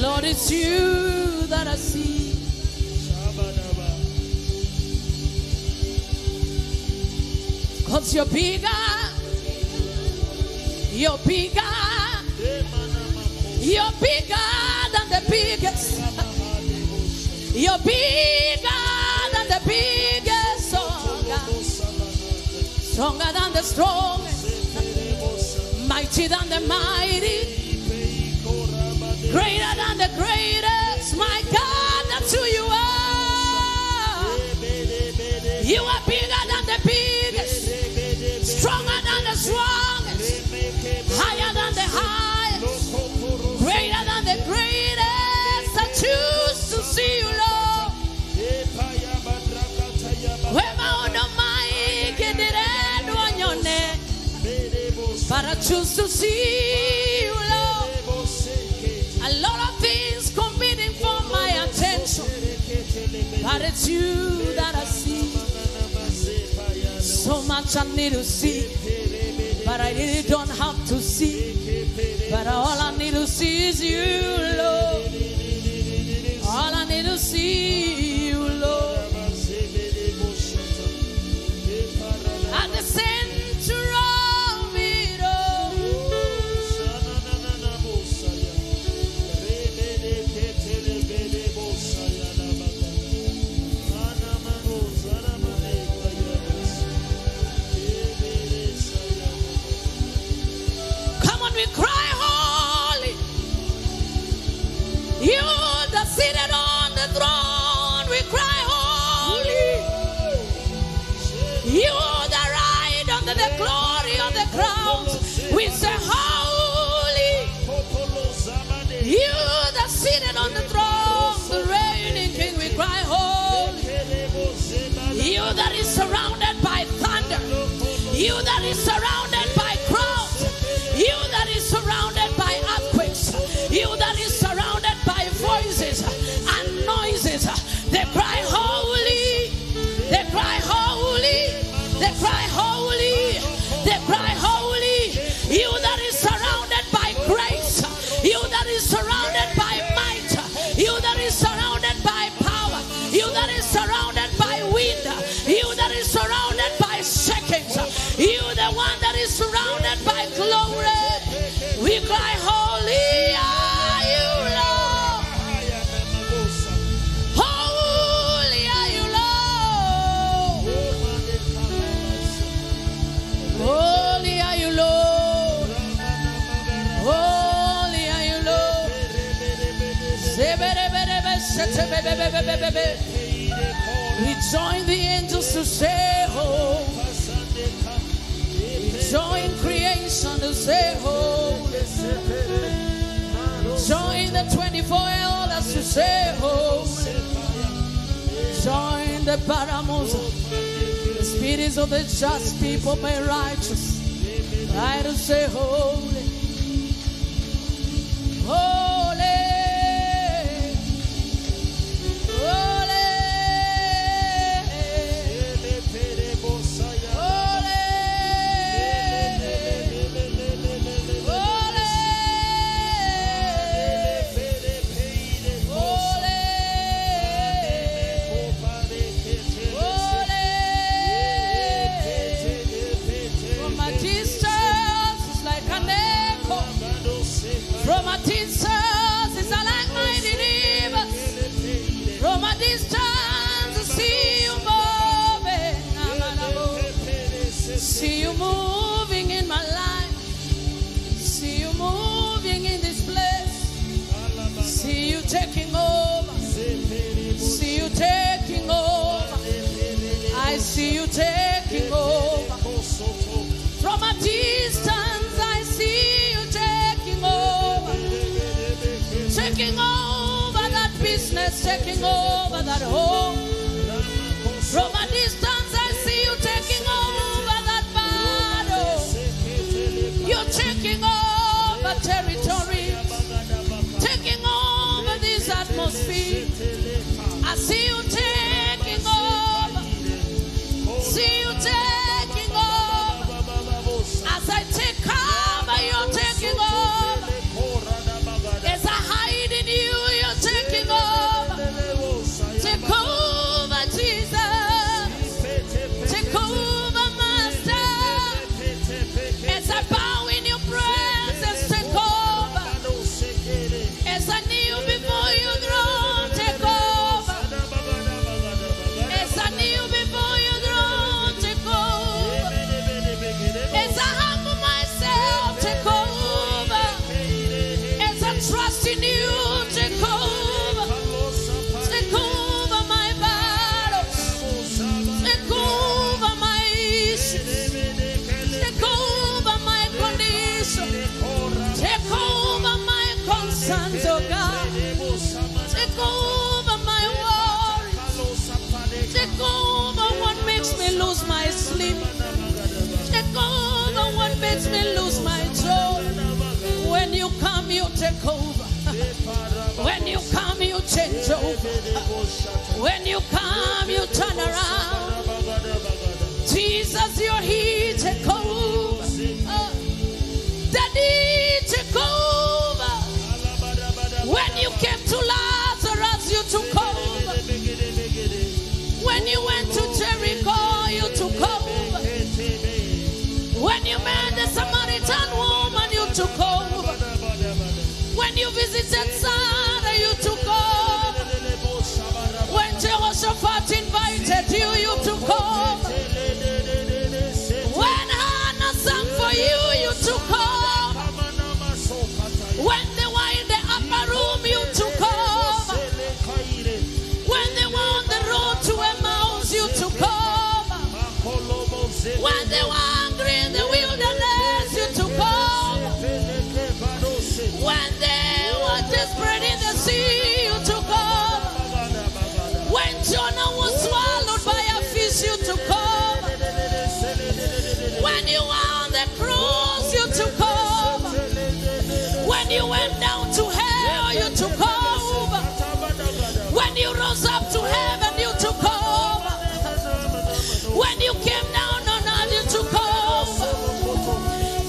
Lord, it's you that I see. 'Cause you're bigger. You're bigger. You're bigger than the biggest. You're bigger than the biggest. Oh God. Stronger than the strongest. Mighty than the mighty. Greater than the greatest. My God, that's who you are. You are bigger than the biggest. Stronger than the strongest. Higher than the highest. Greater than the greatest. I choose to see you, Lord. But I choose to see you, Lord. A lot of things competing for my attention, but it's you that I see. much I need to see, but I really don't have to see. But all I need to see is you, Lord. All I need to see you, Lord. At the center of it all. Come on, we cry holy. You that seated on the throne, we cry holy. You that ride under the glory of the crowns, we say holy. You that seated on the throne, the reigning king, we cry holy. You that is surrounded by thunder, you that is surrounded by crowds, you that is surrounded by earthquakes, you that is surrounded by voices and noises, they cry holy, they cry holy, they cry holy, they cry holy. You that is surrounded by grace, you that is surrounded by might, you that is surrounded by power, you that is surrounded by wind, you that is surrounded by shakings, you the one that is surrounded by glory, we cry holy are you, Lord. Holy are you, Lord. Holy are you, Lord. Holy are you, Lord. We join the angels to say holy. We join creation to say holy. Join the 24 elders to say holy. Join the paramosa, the spirits of the just people made righteous. I to say holy. Holy. Holy. Holy. Holy. Holy. Holy. From a distance, it's like an echo. From a distance, it's like mighty rivers. From a distance, I see you moving. See you moving in my life. See you moving in this place. See you taking over. See you taking over. I see you taking over. From a distance, I see you taking over. Taking over that business, taking over that home. From a distance, I see you taking over that battle. You're taking over territories, taking over this atmosphere. I see you taking over. See you taking over. As I take cover, you're taking over. As I hide in you, you're taking over. Take over, Jesus. Take over, Master. As I bow in your presence, take over. As I kneel before your throne, take over. As I kneel before your throne, take over. As I humble myself, take over. As I trust in you, take over. Take over my battles. Take over my issues. Take over my condition. Take over my concerns, oh God. Take over my worries. Take over what makes me lose my sleep. Take over what makes me lose my joy. When you come, you take over. When you come, you change over. When you come, you turn around. Jesus. Jesus, you're here, take over. Daddy, take over. When you came to Lazarus, you took over. When you went to Jericho, you took over. When you met the Samaritan woman, you took over. When you visited Sarah, you took over. When Jehoshaphat invited you, you took over. When Hannah sang for you, you took over. When they were in the upper room, you took over. When they were on the road to Emmaus, you took over. When they were hungry in the wilderness, you took over. When they were desperate in the sea, you took over. When Jonah was swallowed by a fish, you took over. When you were on the cross, you took over. When you went down to hell, you took over. When you rose up to heaven, you took over. When you came down on earth, you took over.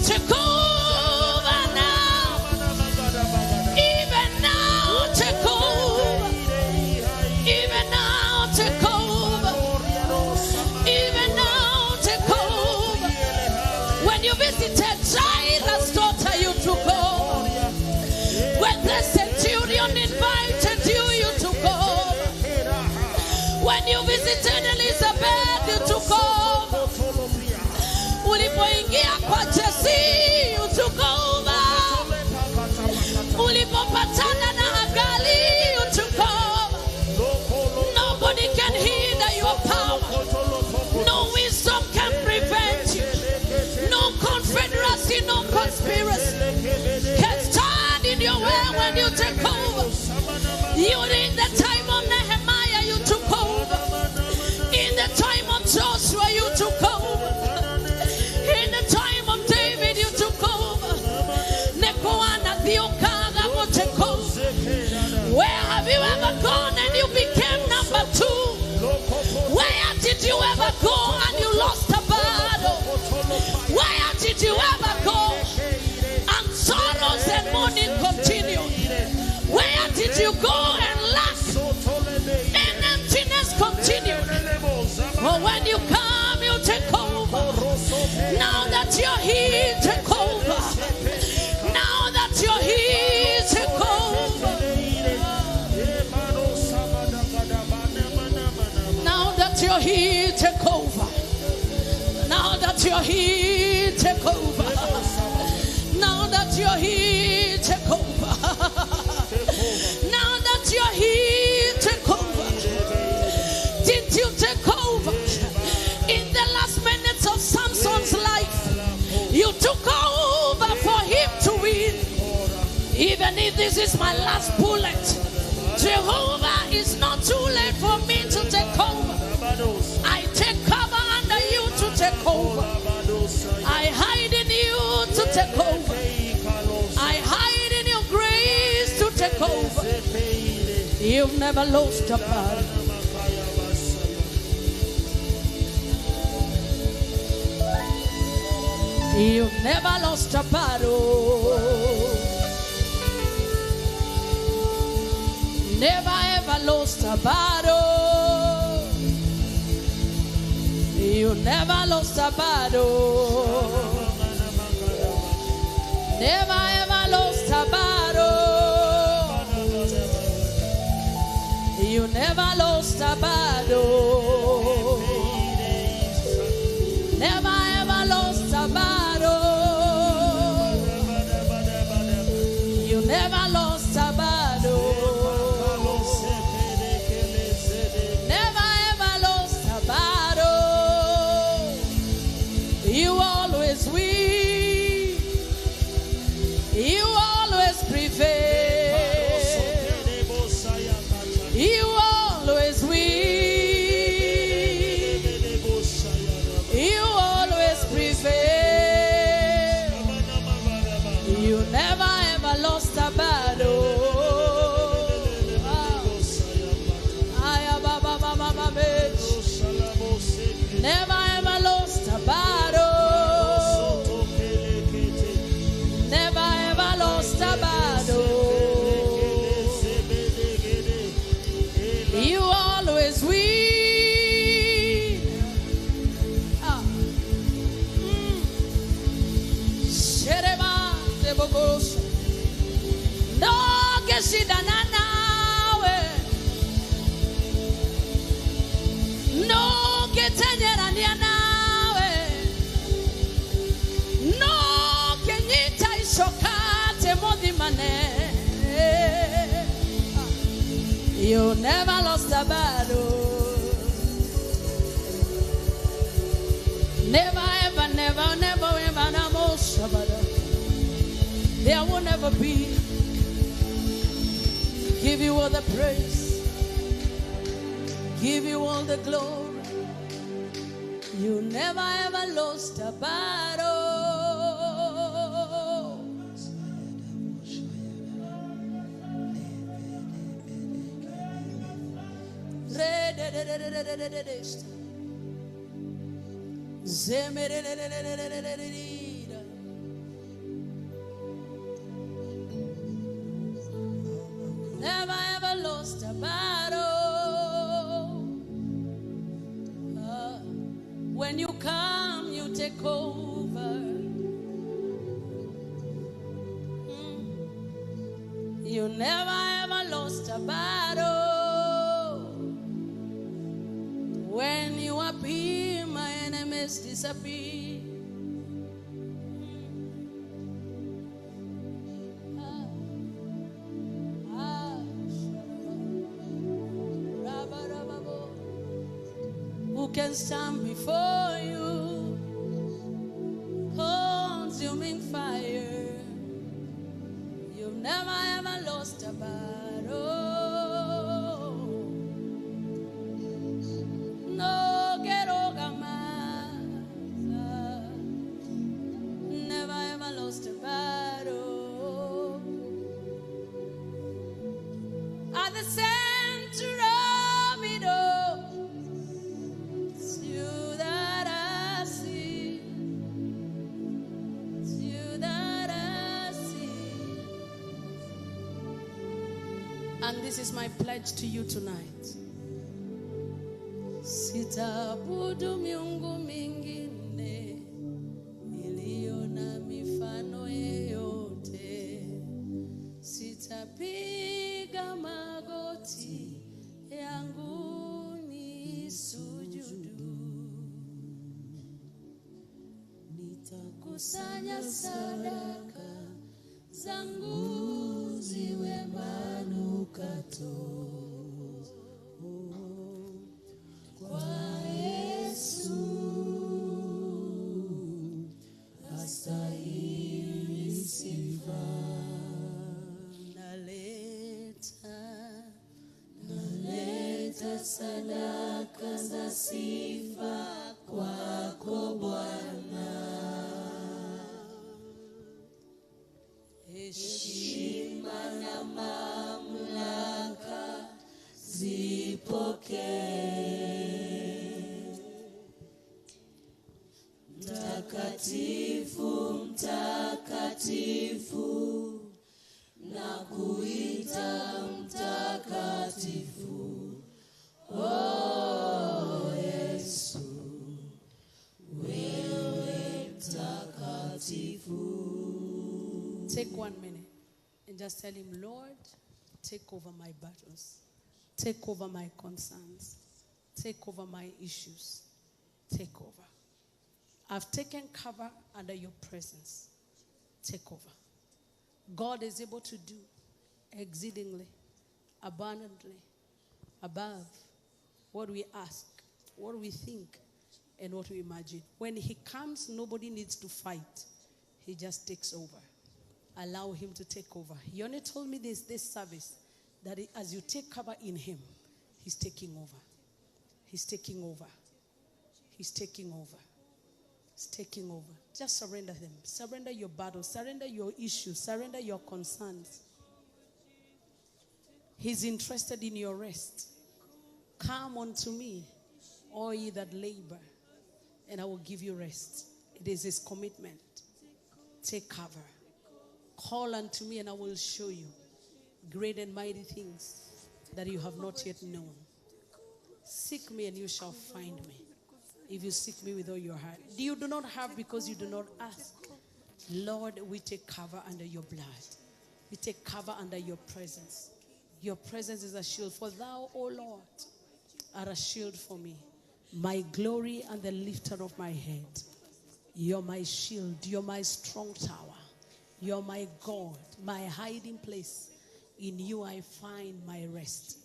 Take over now. Even now, take over. Even now, take over. Even now, take over. When you visited Jairus' daughter, you took over. When the centurion invited you, you took over. When you visited Elizabeth, you took over. Ulipoingia kwa Jesse, you took over. Ulipopatana na Hagali, you took over. Nobody can hinder your power. No wisdom can prevent you. No confederacy, no conspiracy can stand in your way when you take over. During the time of Nehemiah, you took over. In the time of Joshua, you took over. In the time of David, you took over. Nekoana Thiokaga will take over. Where have you ever gone and you became number two? Where did you ever go and you lost a battle? Where did you ever go and sorrows and mourning continued? Where did you go and lack and emptiness continued? But when you come, you take over. Now that you're here, take over. Now that you're here, take over. Now that you're here, take over. Now that you're here, take over. Now that you're here, take over. Now that you're here, take over. Did you take over? In the last minutes of Samson's life, you took over for him to win. Even if this is my last bullet, Jehovah, is not too late for me to take over. I take cover under you to take over. I hide in you to take over. I hide in your grace to take over. You've never lost a battle. You've never lost a battle. Never ever lost a battle. You never lost a battle. Never ever lost a battle. You never lost a battle. Never ever lost a battle. You never lost a battle. Never ever lost a battle. You always win. Rebogosha. Ndogeshindana nawe. Nũngĩtenyerania nawe. Nũngĩnyita icoka tĩmũthimane. You never lost a battle. Never ever, never, never, ever, never, there will never be. Give you all the praise. Give you all the glory. You never ever lost a battle. Never ever lost a battle. When you come, you take over. You never ever lost a battle. When you appear, my enemies disappear. Who can stand before you? Consuming fire. You've never ever lost a battle. No quiero jamás. Never ever lost a battle. At the center of it all, it's you that I see. It's you that I see. And this is my pledge to you tonight. Sitaabudu miungu mingine iliyo na mifano yeyote. Sitapiga magoti yangu nisujudu. Nitakusanya sadaka zangu ziwe manukato. Kwa Yesu astahili sifa. Naleta sadaka za sifa kwako Bwana. Heshima na mamlaka zipokee. Mtakatifu, mtakatifu, nakuita mtakatifu. Oh Yesu, wewe mtakatifu. Take 1 minute and just tell him, Lord, take over my battles. Take over my concerns. Take over my issues. Take over. I've taken cover under your presence. Take over. God is able to do exceedingly, abundantly, above what we ask, what we think, and what we imagine. When he comes, nobody needs to fight. He just takes over. Allow him to take over. He only told me this service, that as you take cover in him, he's taking over. He's taking over. He's taking over. He's taking over. Just surrender them. Surrender your battle. Surrender your issues. Surrender your concerns. He's interested in your rest. Come unto me, all ye that labor, and I will give you rest. It is his commitment. Take cover. Call unto me, and I will show you great and mighty things that you have not yet known. Seek me, and you shall find me, if you seek me with all your heart. You do not have because you do not ask. Lord, we take cover under your blood. We take cover under your presence. Your presence is a shield. For thou, O Lord, are a shield for me, my glory and the lifter of my head. You're my shield. You're my strong tower. You're my God, my hiding place. In you I find my rest.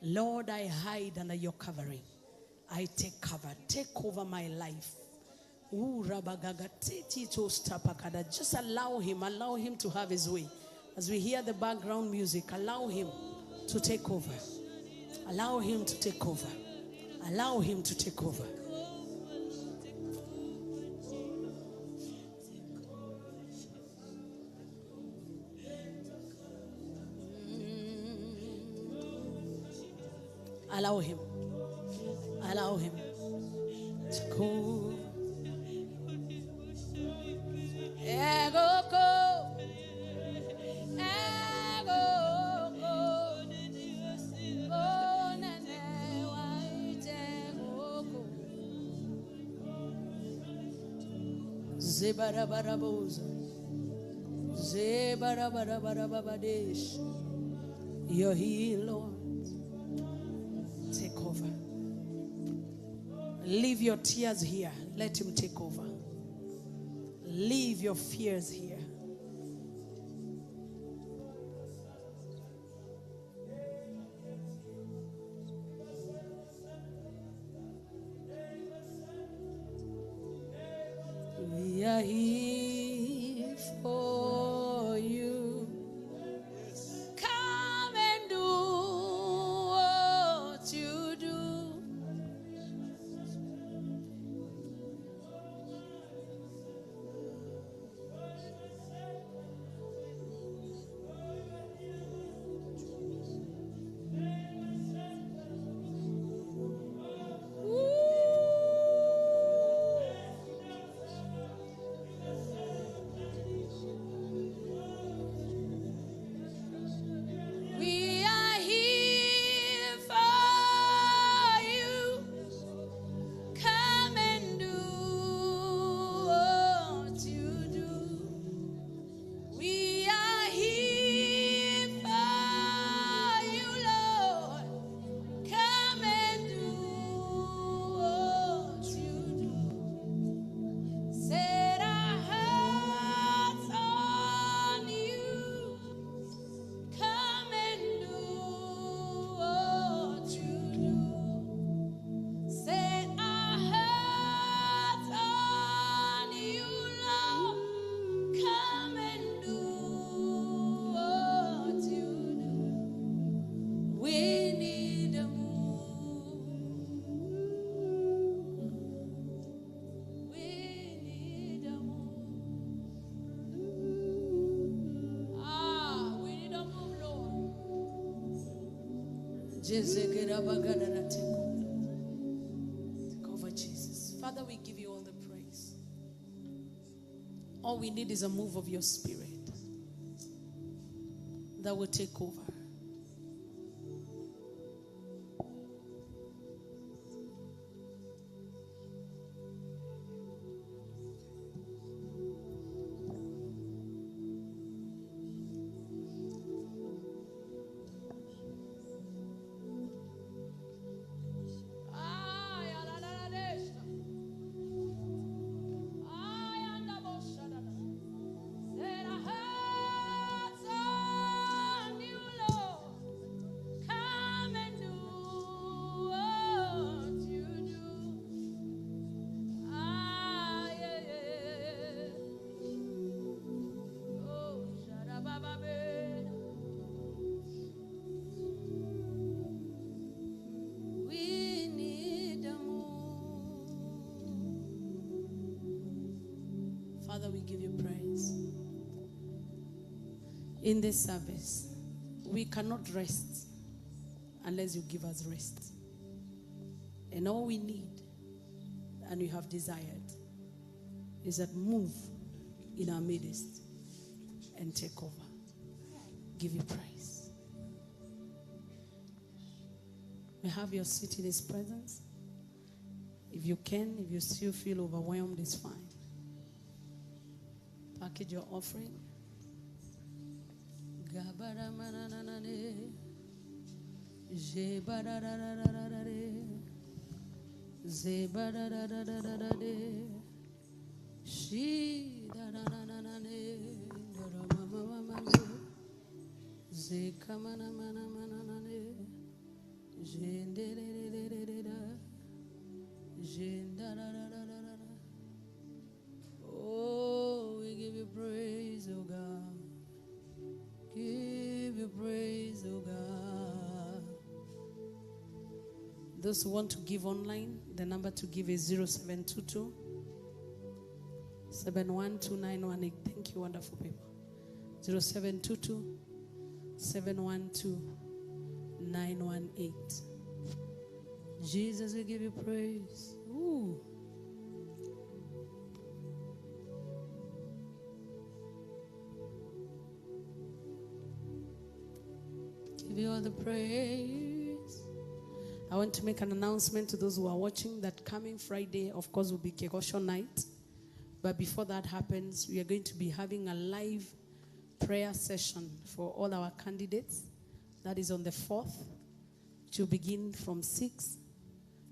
Lord, I hide under your covering. I take cover. Take over my life. Ooh, rabagaga, titi tostapakada. Just allow him to have his way. As we hear the background music, allow him to take over. Allow him to take over. Allow him to take over. Allow him. Allow him to go. Ego go. Ego go. Oh, nene waite go. Zebarabaraboza. Zebarabarababadesh. You're here, Lord. Take over. Leave your tears here. Let him take over. Leave your fears here. We are here for you. Come and do what you do. We are here for you. Come and do what you do. We are here for you, Lord. Come and do what you do. Set our hearts on you. Come and do what you do. Set our hearts on you, Lord. Come and do what you do. We need a move. We need a move. Ah, we need a move, Lord. Take over. Take over, Jesus. Father, we give you all the praise. All we need is a move of your spirit that will take over. Set our hearts on you, Lord. Come and do what you do. Ah, yeah, yeah. Oh, sharabababe. We need a move. Father, we give you praise. In this service, we cannot rest unless you give us rest. And all we need and we have desired is that move in our midst and take over. Give you praise. We have your seat in his presence. If you can, if you still feel overwhelmed, it's fine. Package your offering. Oh, we give you praise, oh God. Give you praise, oh God. Those who want to give online, the number to give is 0722 712918. Thank you, wonderful people. 0722 712918. Jesus, we give you praise. Ooh. Give you all the praise. I want to make an announcement to those who are watching that coming Friday, of course, will be Kegosho night. But before that happens, we are going to be having a live prayer session for all our candidates. That is on the 4th, to begin from 6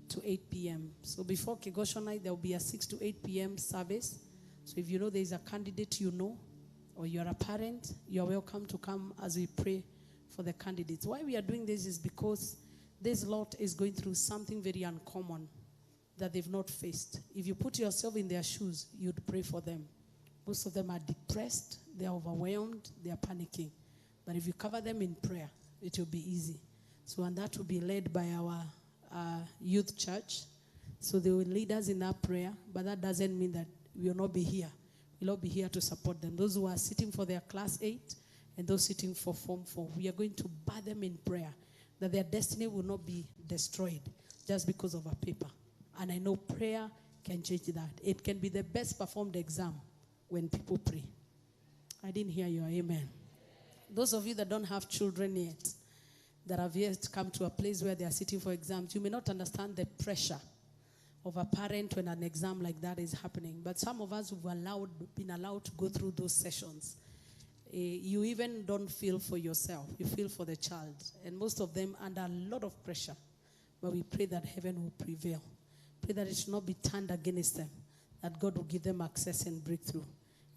to 8 p.m. So before Kegosho night, there will be a 6 to 8 p.m. service. So if you know there is a candidate you know, or you are a parent, you are welcome to come as we pray for the candidates. Why we are doing this is because this lot is going through something very uncommon that they've not faced. If you put yourself in their shoes, you'd pray for them. Most of them are depressed, they are overwhelmed, they are panicking. But if you cover them in prayer, it will be easy. So, and that will be led by our youth church. So they will lead us in that prayer, but that doesn't mean that we will not be here. We'll not be here to support them. Those who are sitting for their class 8 and those sitting for Form 4, we are going to bar them in prayer that their destiny will not be destroyed just because of a paper. And I know prayer can change that. It can be the best performed exam when people pray. I didn't hear your amen. Those of you that don't have children yet, that have yet come to a place where they are sitting for exams, you may not understand the pressure of a parent when an exam like that is happening. But some of us who've been allowed to go through those sessions, you even don't feel for yourself. You feel for the child. And most of them under a lot of pressure. But we pray that heaven will prevail. Pray that it should not be turned against them, that God will give them access and breakthrough.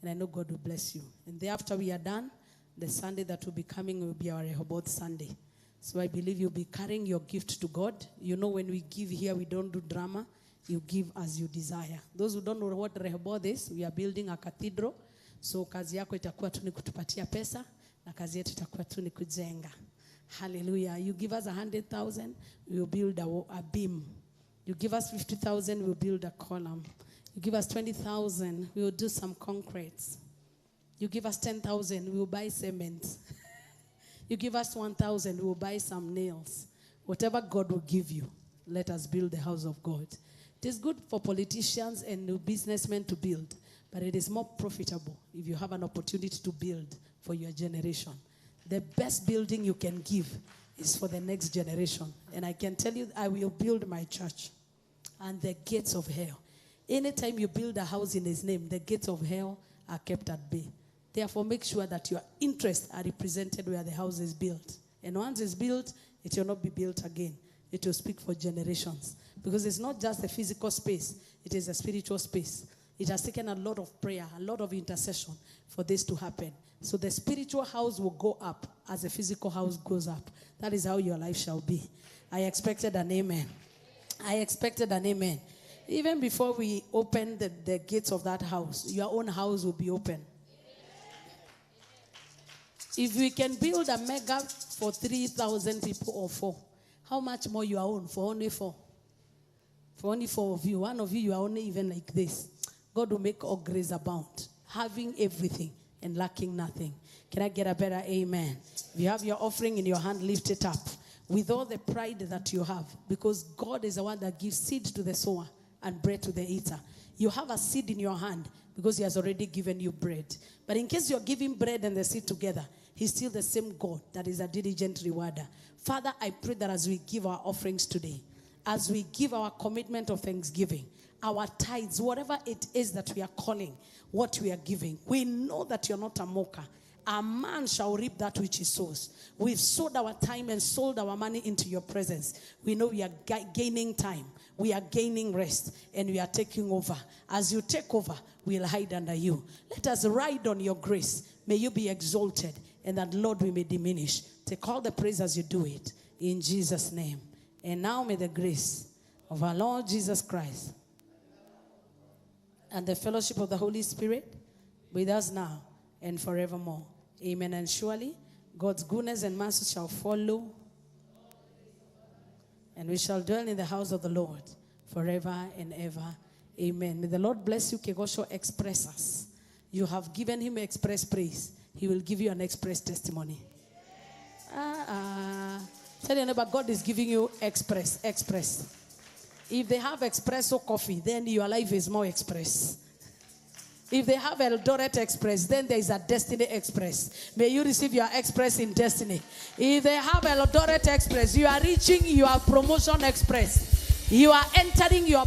And I know God will bless you. And thereafter we are done, the Sunday that will be coming will be our Rehoboth Sunday. So I believe you'll be carrying your gift to God. You know, when we give here, we don't do drama. You give as you desire. Those who don't know what Rehoboth is, we are building a cathedral. So kazi yako itakuwa tu ni kutupatia pesa, na kazi yetu itakuwa tu ni kujenga. Hallelujah. You give us 100,000, we will build a beam. You give us 50,000, we will build a column. You give us 20,000, we will do some concrete. You give us 10,000, we will buy cement. You give us 1,000, we will buy some nails. Whatever God will give you, let us build the house of God. It is good for politicians and businessmen to build, but it is more profitable if you have an opportunity to build for your generation. The best building you can give is for the next generation. And I can tell you, I will build my church and the gates of hell. Anytime you build a house in his name, the gates of hell are kept at bay. Therefore, make sure that your interests are represented where the house is built. And once it's built, it will not be built again. It will speak for generations. Because it's not just a physical space, it is a spiritual space. It has taken a lot of prayer, a lot of intercession for this to happen. So the spiritual house will go up as the physical house goes up. That is how your life shall be. I expected an amen. I expected an amen. Even before we open the gates of that house, your own house will be open. If we can build a mega for 3,000 people or 4, how much more your own for only 4? For only 4 of you. One of you, you are only even like this. God will make all grace abound, having everything and lacking nothing. Can I get a better amen? If you have your offering in your hand, lift it up with all the pride that you have, because God is the one that gives seed to the sower and bread to the eater. You have a seed in your hand because he has already given you bread. But in case you're giving bread and the seed together, he's still the same God that is a diligent rewarder. Father, I pray that as we give our offerings today, as we give our commitment of thanksgiving, our tithes, whatever it is that we are calling, what we are giving. We know that you're not a mocker. A man shall reap that which he sows. We've sold our time and sold our money into your presence. We know we are gaining time. We are gaining rest, and we are taking over. As you take over, we'll hide under you. Let us ride on your grace. May you be exalted, and that, Lord, we may diminish. Take all the praise as you do it. In Jesus' name. And now may the grace of our Lord Jesus Christ and the fellowship of the Holy Spirit with us now and forevermore. Amen. And surely God's goodness and mercy shall follow, and we shall dwell in the house of the Lord forever and ever. Amen. May the Lord bless you, Kegosho Expressers. You have given him express praise. He will give you an express testimony. Tell your neighbor, God is giving you express, express. If they have espresso coffee, then your life is more express. If they have Eldoret Express, then there is a Destiny Express. May you receive your express in destiny. If they have Eldoret Express, you are reaching your promotion express. You are entering your